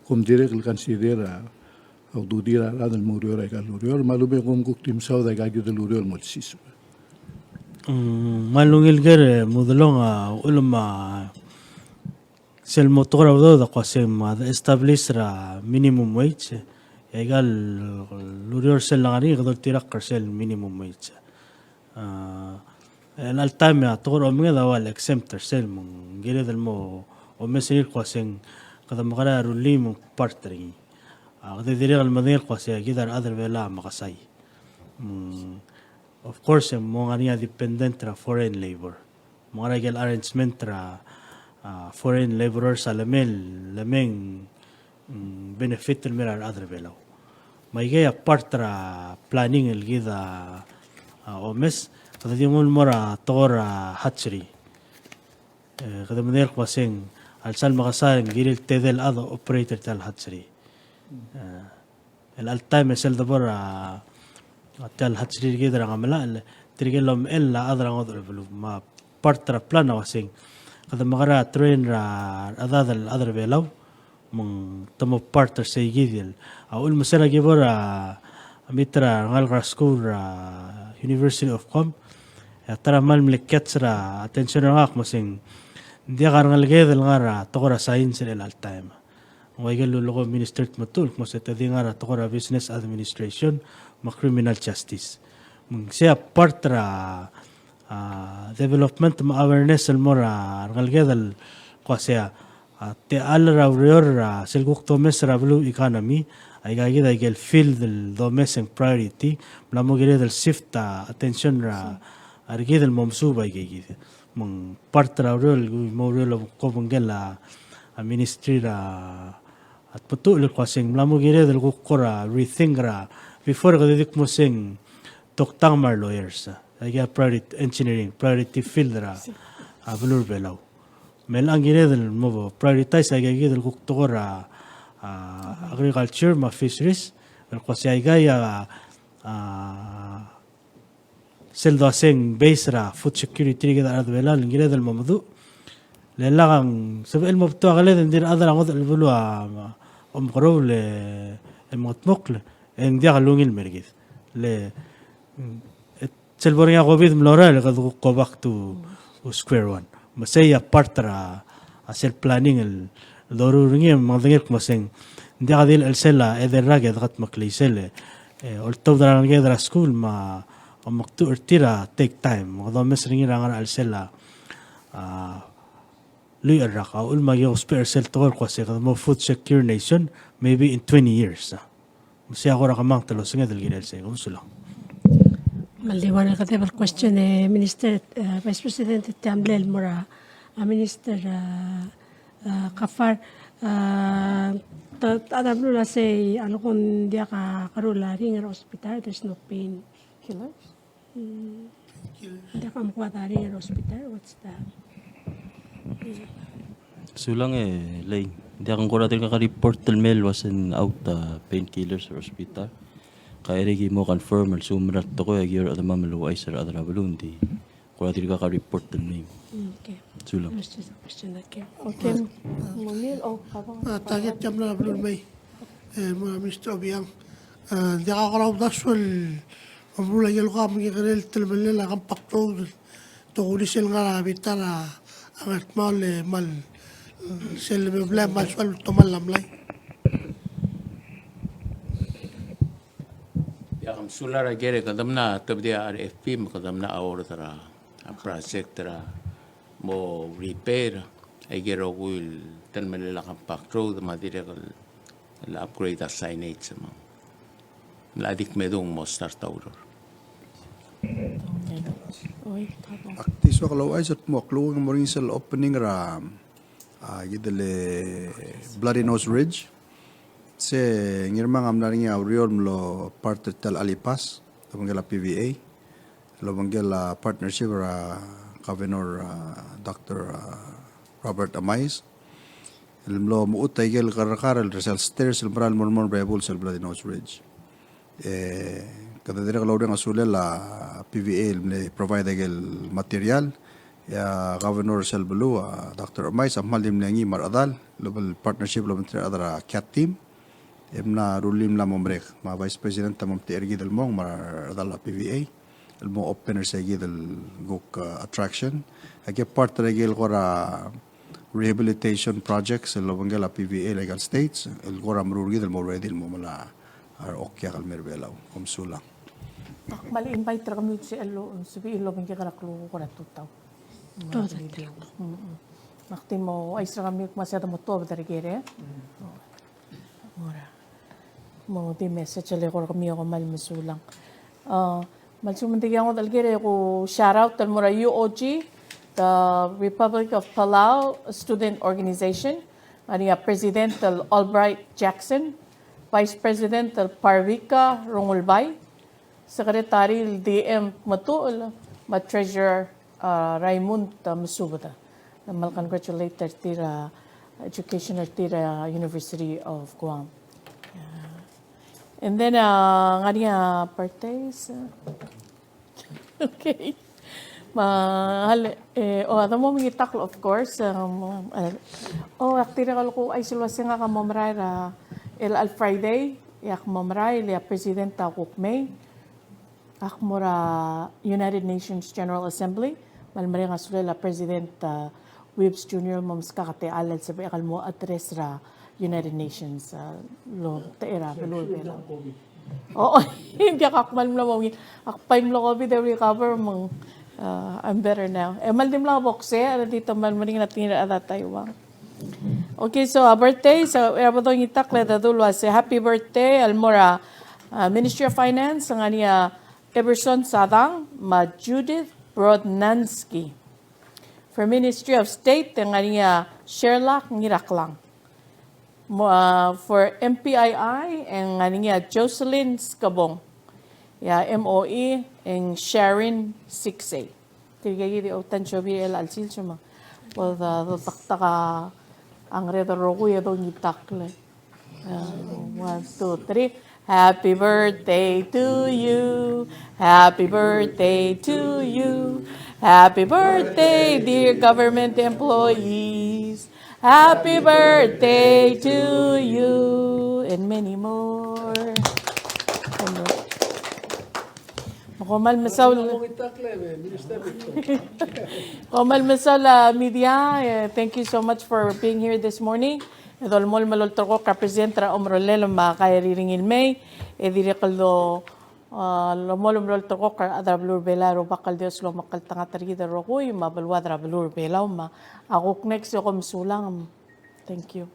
Kom dirrek el consider a ududir a rechad el mo oureor er aika el ureor, me a lechub e kom kuk di mesaod aika kid el ureor el mo olsiseb. Mm, me a ungil ker, e, Mudelong, a uchul me a sel mo tekoi er a udoud a kmo sei me a de establish er a minimum wage, e aika el ureor sel ngar er ngii e kede oltirakl er sel minimum wage. A, el chelecha el taem e a tekoi er a omenged a ua le exempt er sel, me ng kired el mo omes er ngii el kmo sei kede mekerang e rullii me ng part er ngii. A, kede dirrek el medengei el kmo sei kid a rechad er Belau a mekesai. Mm, of course, e mo ngar er ngii a dependent er a foreign labor. Me ng ngar er ngii a ikel arrangement er a, a, foreign laborers a lemei, lemei ng, mm, benefit el mei er a rechad er Belau. Me aikei a part er a planning el kid a, a, omes, kede di nguu el mo er a tekoi er a hatchery. E, kede medengei el kmo sei a lsal mekesai e ng kirir el tedei el chad a operate er tia el hatchery. E, el chelecha el taem e sel debo er a, a tia el hatchery er kid er a Ngemelachel, tirke el omechell a chad er a ngodech el beluu. Me a part er a plan a ua sei kede mekerang e train er a rechedad el chad er Belau, me te mo part er sei kid el. A uchul me se er a ki bo er a, a mei er a rengalek er a skuul er a University of Guam, e a ta er a kmal mle catch er a attention er ngak a kmo sei ng diak a rengeleked el ngar er a tekoi er a science er chelecha el taem. Ng ua ikel lulekoi a Minister Tmetuchl el kmo sei te di ngar er a tekoi er a business administration me a criminal justice. Me ng sei a part er a, a, development me a awareness el mo er a rengeleked el kmo sei a, a, techall er a ureor er a sel kuk domes er a beluu economy, aika kid a ikel field el domes e ng priority, mla mo kired el shift a attention er a, a rekid el mo mesuub aika kid. Me ng part er a ureor el mo ureor el kobengkel a, a ministry er a, a Tmetuchl el kmo sei ng mla mo kired el kuk kora rethink er a, before kede di kmo sei ng toktang me a re lawyers. Aika priority engineering, priority field er a, a beluu er a Belau. Me ng kired el mo prioritize aika kid el kuk tekoi er a, a, agriculture me a fisheries. El kmo sei aika a, a, sel dua sei ng base er a food security er kid a rechad er a Belau, ng kired el mo meduch. Le lak a ng sebechel el mo betok a keled e ng di a rechad er a ngodech el beluu a omekeroul e mengetmokl, e ng diak lungil el mer kid. Le, e sel bo er ngii a COVID el mlo er a, le kede kuk go back to square one. Me sei a part er a, a sel planning el doruul er ngii, me ng di el kmo sei ng diak di el chelsel a edei el rak e dekedmeklii sel, e, oltobed er a rengeleked er a skuul me a omektuch er tir a take time. Me kede omes er ngii er a ngar er a chelsel a, a, lluich el rak. A uchul me aki ousbech er sel tekoi el kmo sei kede mo food secure nation, maybe in twenty years. Me sei a kora kemanget el osenged el kirel sei. Kom sulang. Me a ldi ua el kedeb el question e Minister, e, Vice President, e tia mle el mo er a, a, Minister, e, e, Gaafar, e, te, te chad er a beluu a sei a leko ng diak a keruul a ringel er a hospital, there's no painkillers. Mm. Diak a mekuad a ringel er a hospital, what's the... Sulang e Lei, diak a kora dirkak a report el mei el ua se ng out a painkillers er a hospital. Ka er a ki mo confirm el sum er a tekoi e aki orechedemam el ouchais er a rechad er a beluu ng di kora dirkak a report el mei. Mm, okay. Sulang. There's just a question that came. Okay. Mo ngii el, oh, kabang. A, target jam er a beluu el mei. E, mo er a Minister Obichang. E, diak a kora uldasu el omeruul a ikel ko a mekekerei el telemellel a compact road, tokuni sel ngar er a bita er a Ngardmau el kmal, e, sel lemeblai a kmal soal el tomall a mlai. Diak a Sulang er a ker e kede mla tobedii a R F P me kede mla award er a, a project er a mo repair a ikel rokui el telemellel a Compact Road me a dirrek el, el upgrade a signage me ng mla di kmedung mo start a ureor. Ak di soak el ouchais el kmo a klukuk e ng mo er ngii sel opening er a, a, kid el Bloody Nose Ridge. Se Ngirmang a mla er ngii a ureor el mlo part er tia el Alipas, el obengkel a P V A, el obengkel a partnership er a Governor, a, Doctor, a, Robert Emais, el mlo mechut a ikel kerrekar el er sel stairs el mera el mo er a bebul sel Bloody Nose Ridge. E kede dirrek el oureng a sulel a P V A el mle provide a ikel material, e a Governor sel beluu, a Doctor Emais, a kmal di mle ngii me a rechedal, el obel partnership el obengterir a rechad er a CAT team, e mla rullii el mla mo merek. Me a Vice President a mo omtechei er kid el mong me a rechedal a P V A el mo open er se kid el kuk, a, attraction. Aki part er a ikel kora rehabilitation projects el obengkel a P V A el ikel states el kora meruul er kid el mo ready el mo melai a reokiak el mei er a Belau. Kom sulang. Ak kmal invite er kemiu sel, sebechir el obengkek er a klukuk er a tutau. Mm, mm. Ak di mo ouchais er kemiu el kmo se de mo tuobed er ker, e? Ora. Mo di message el eko er kemiu e kom kmal mesulang. A, kmal soam e ng diak a ngodech el ker e ku shout out el mo er a U O G, the Republic of Palau Student Organization, ngar er ngii a President el Albright Jackson, Vice President el Parvika Rongulbai, Secretary el D M Metuchel, me a Treasurer, a, Raymond, a, Mesubed. Me kmal congratulate er tir a education er tir a University of Guam. A, and then, a, ngar er ngii a birthdays, a. Okay. Me a le, e, o, a de mo mengitakl, of course, um, e, o, ak dirrek el kuk ouchais el uase ngak a mo merael er a, el, el Friday, e ak mo merael, e a President a kuk mei. Ak mo er a United Nations General Assembly, me a le mereng a sulel a President, a, Whipps Junior el mo meskak a techall el sebechek el mo address er a United Nations, a, el omtechei er a beluu er a Belau. O, ng diak, ak kmal mlo mo ungil. Ak bai mlo COVID e recover me ng, a, I'm better now. E kmal di mla boksei, a di te kmal meringel a tekingir a rechad er a Taiwan. Okay, so a birthday, so, e a bo dongitakl e de dulu el uase happy birthday el mo er a, a, Ministry of Finance, ngar er ngii a Everson Sadang, me a Judith Brodnansky. For Ministry of State, e ngar er ngii a Sherlock Ngiraklang. Mo, a, for M P I I, e ngar er ngii a Jocelyn Skebong. E a M O E, e ng Sharon Siksei. Tirke kid a outansiobi er chelecha el sils me bo de, de taktak a ngerel el rokui e dongitakl. Uh, one, two, three. Happy birthday to you. Happy birthday to you. Happy birthday, dear government employees. Happy birthday to you. And many more. Me kom kmal mesaul. Kom kmal mesaul a media, e, thank you so much for being here this morning. E dolemolem el olterekokl er a President er a omerolel me a Kaiari er ngii el mei, e dirrek el do, a, lolemolem el olterekokl er a rechad er a beluu er a Belau, e a Rubak el Dios lomekngeltengat er kid el rokui me a beluad er a beluu er a Belau me a kuk next e kom mesulang. Thank you.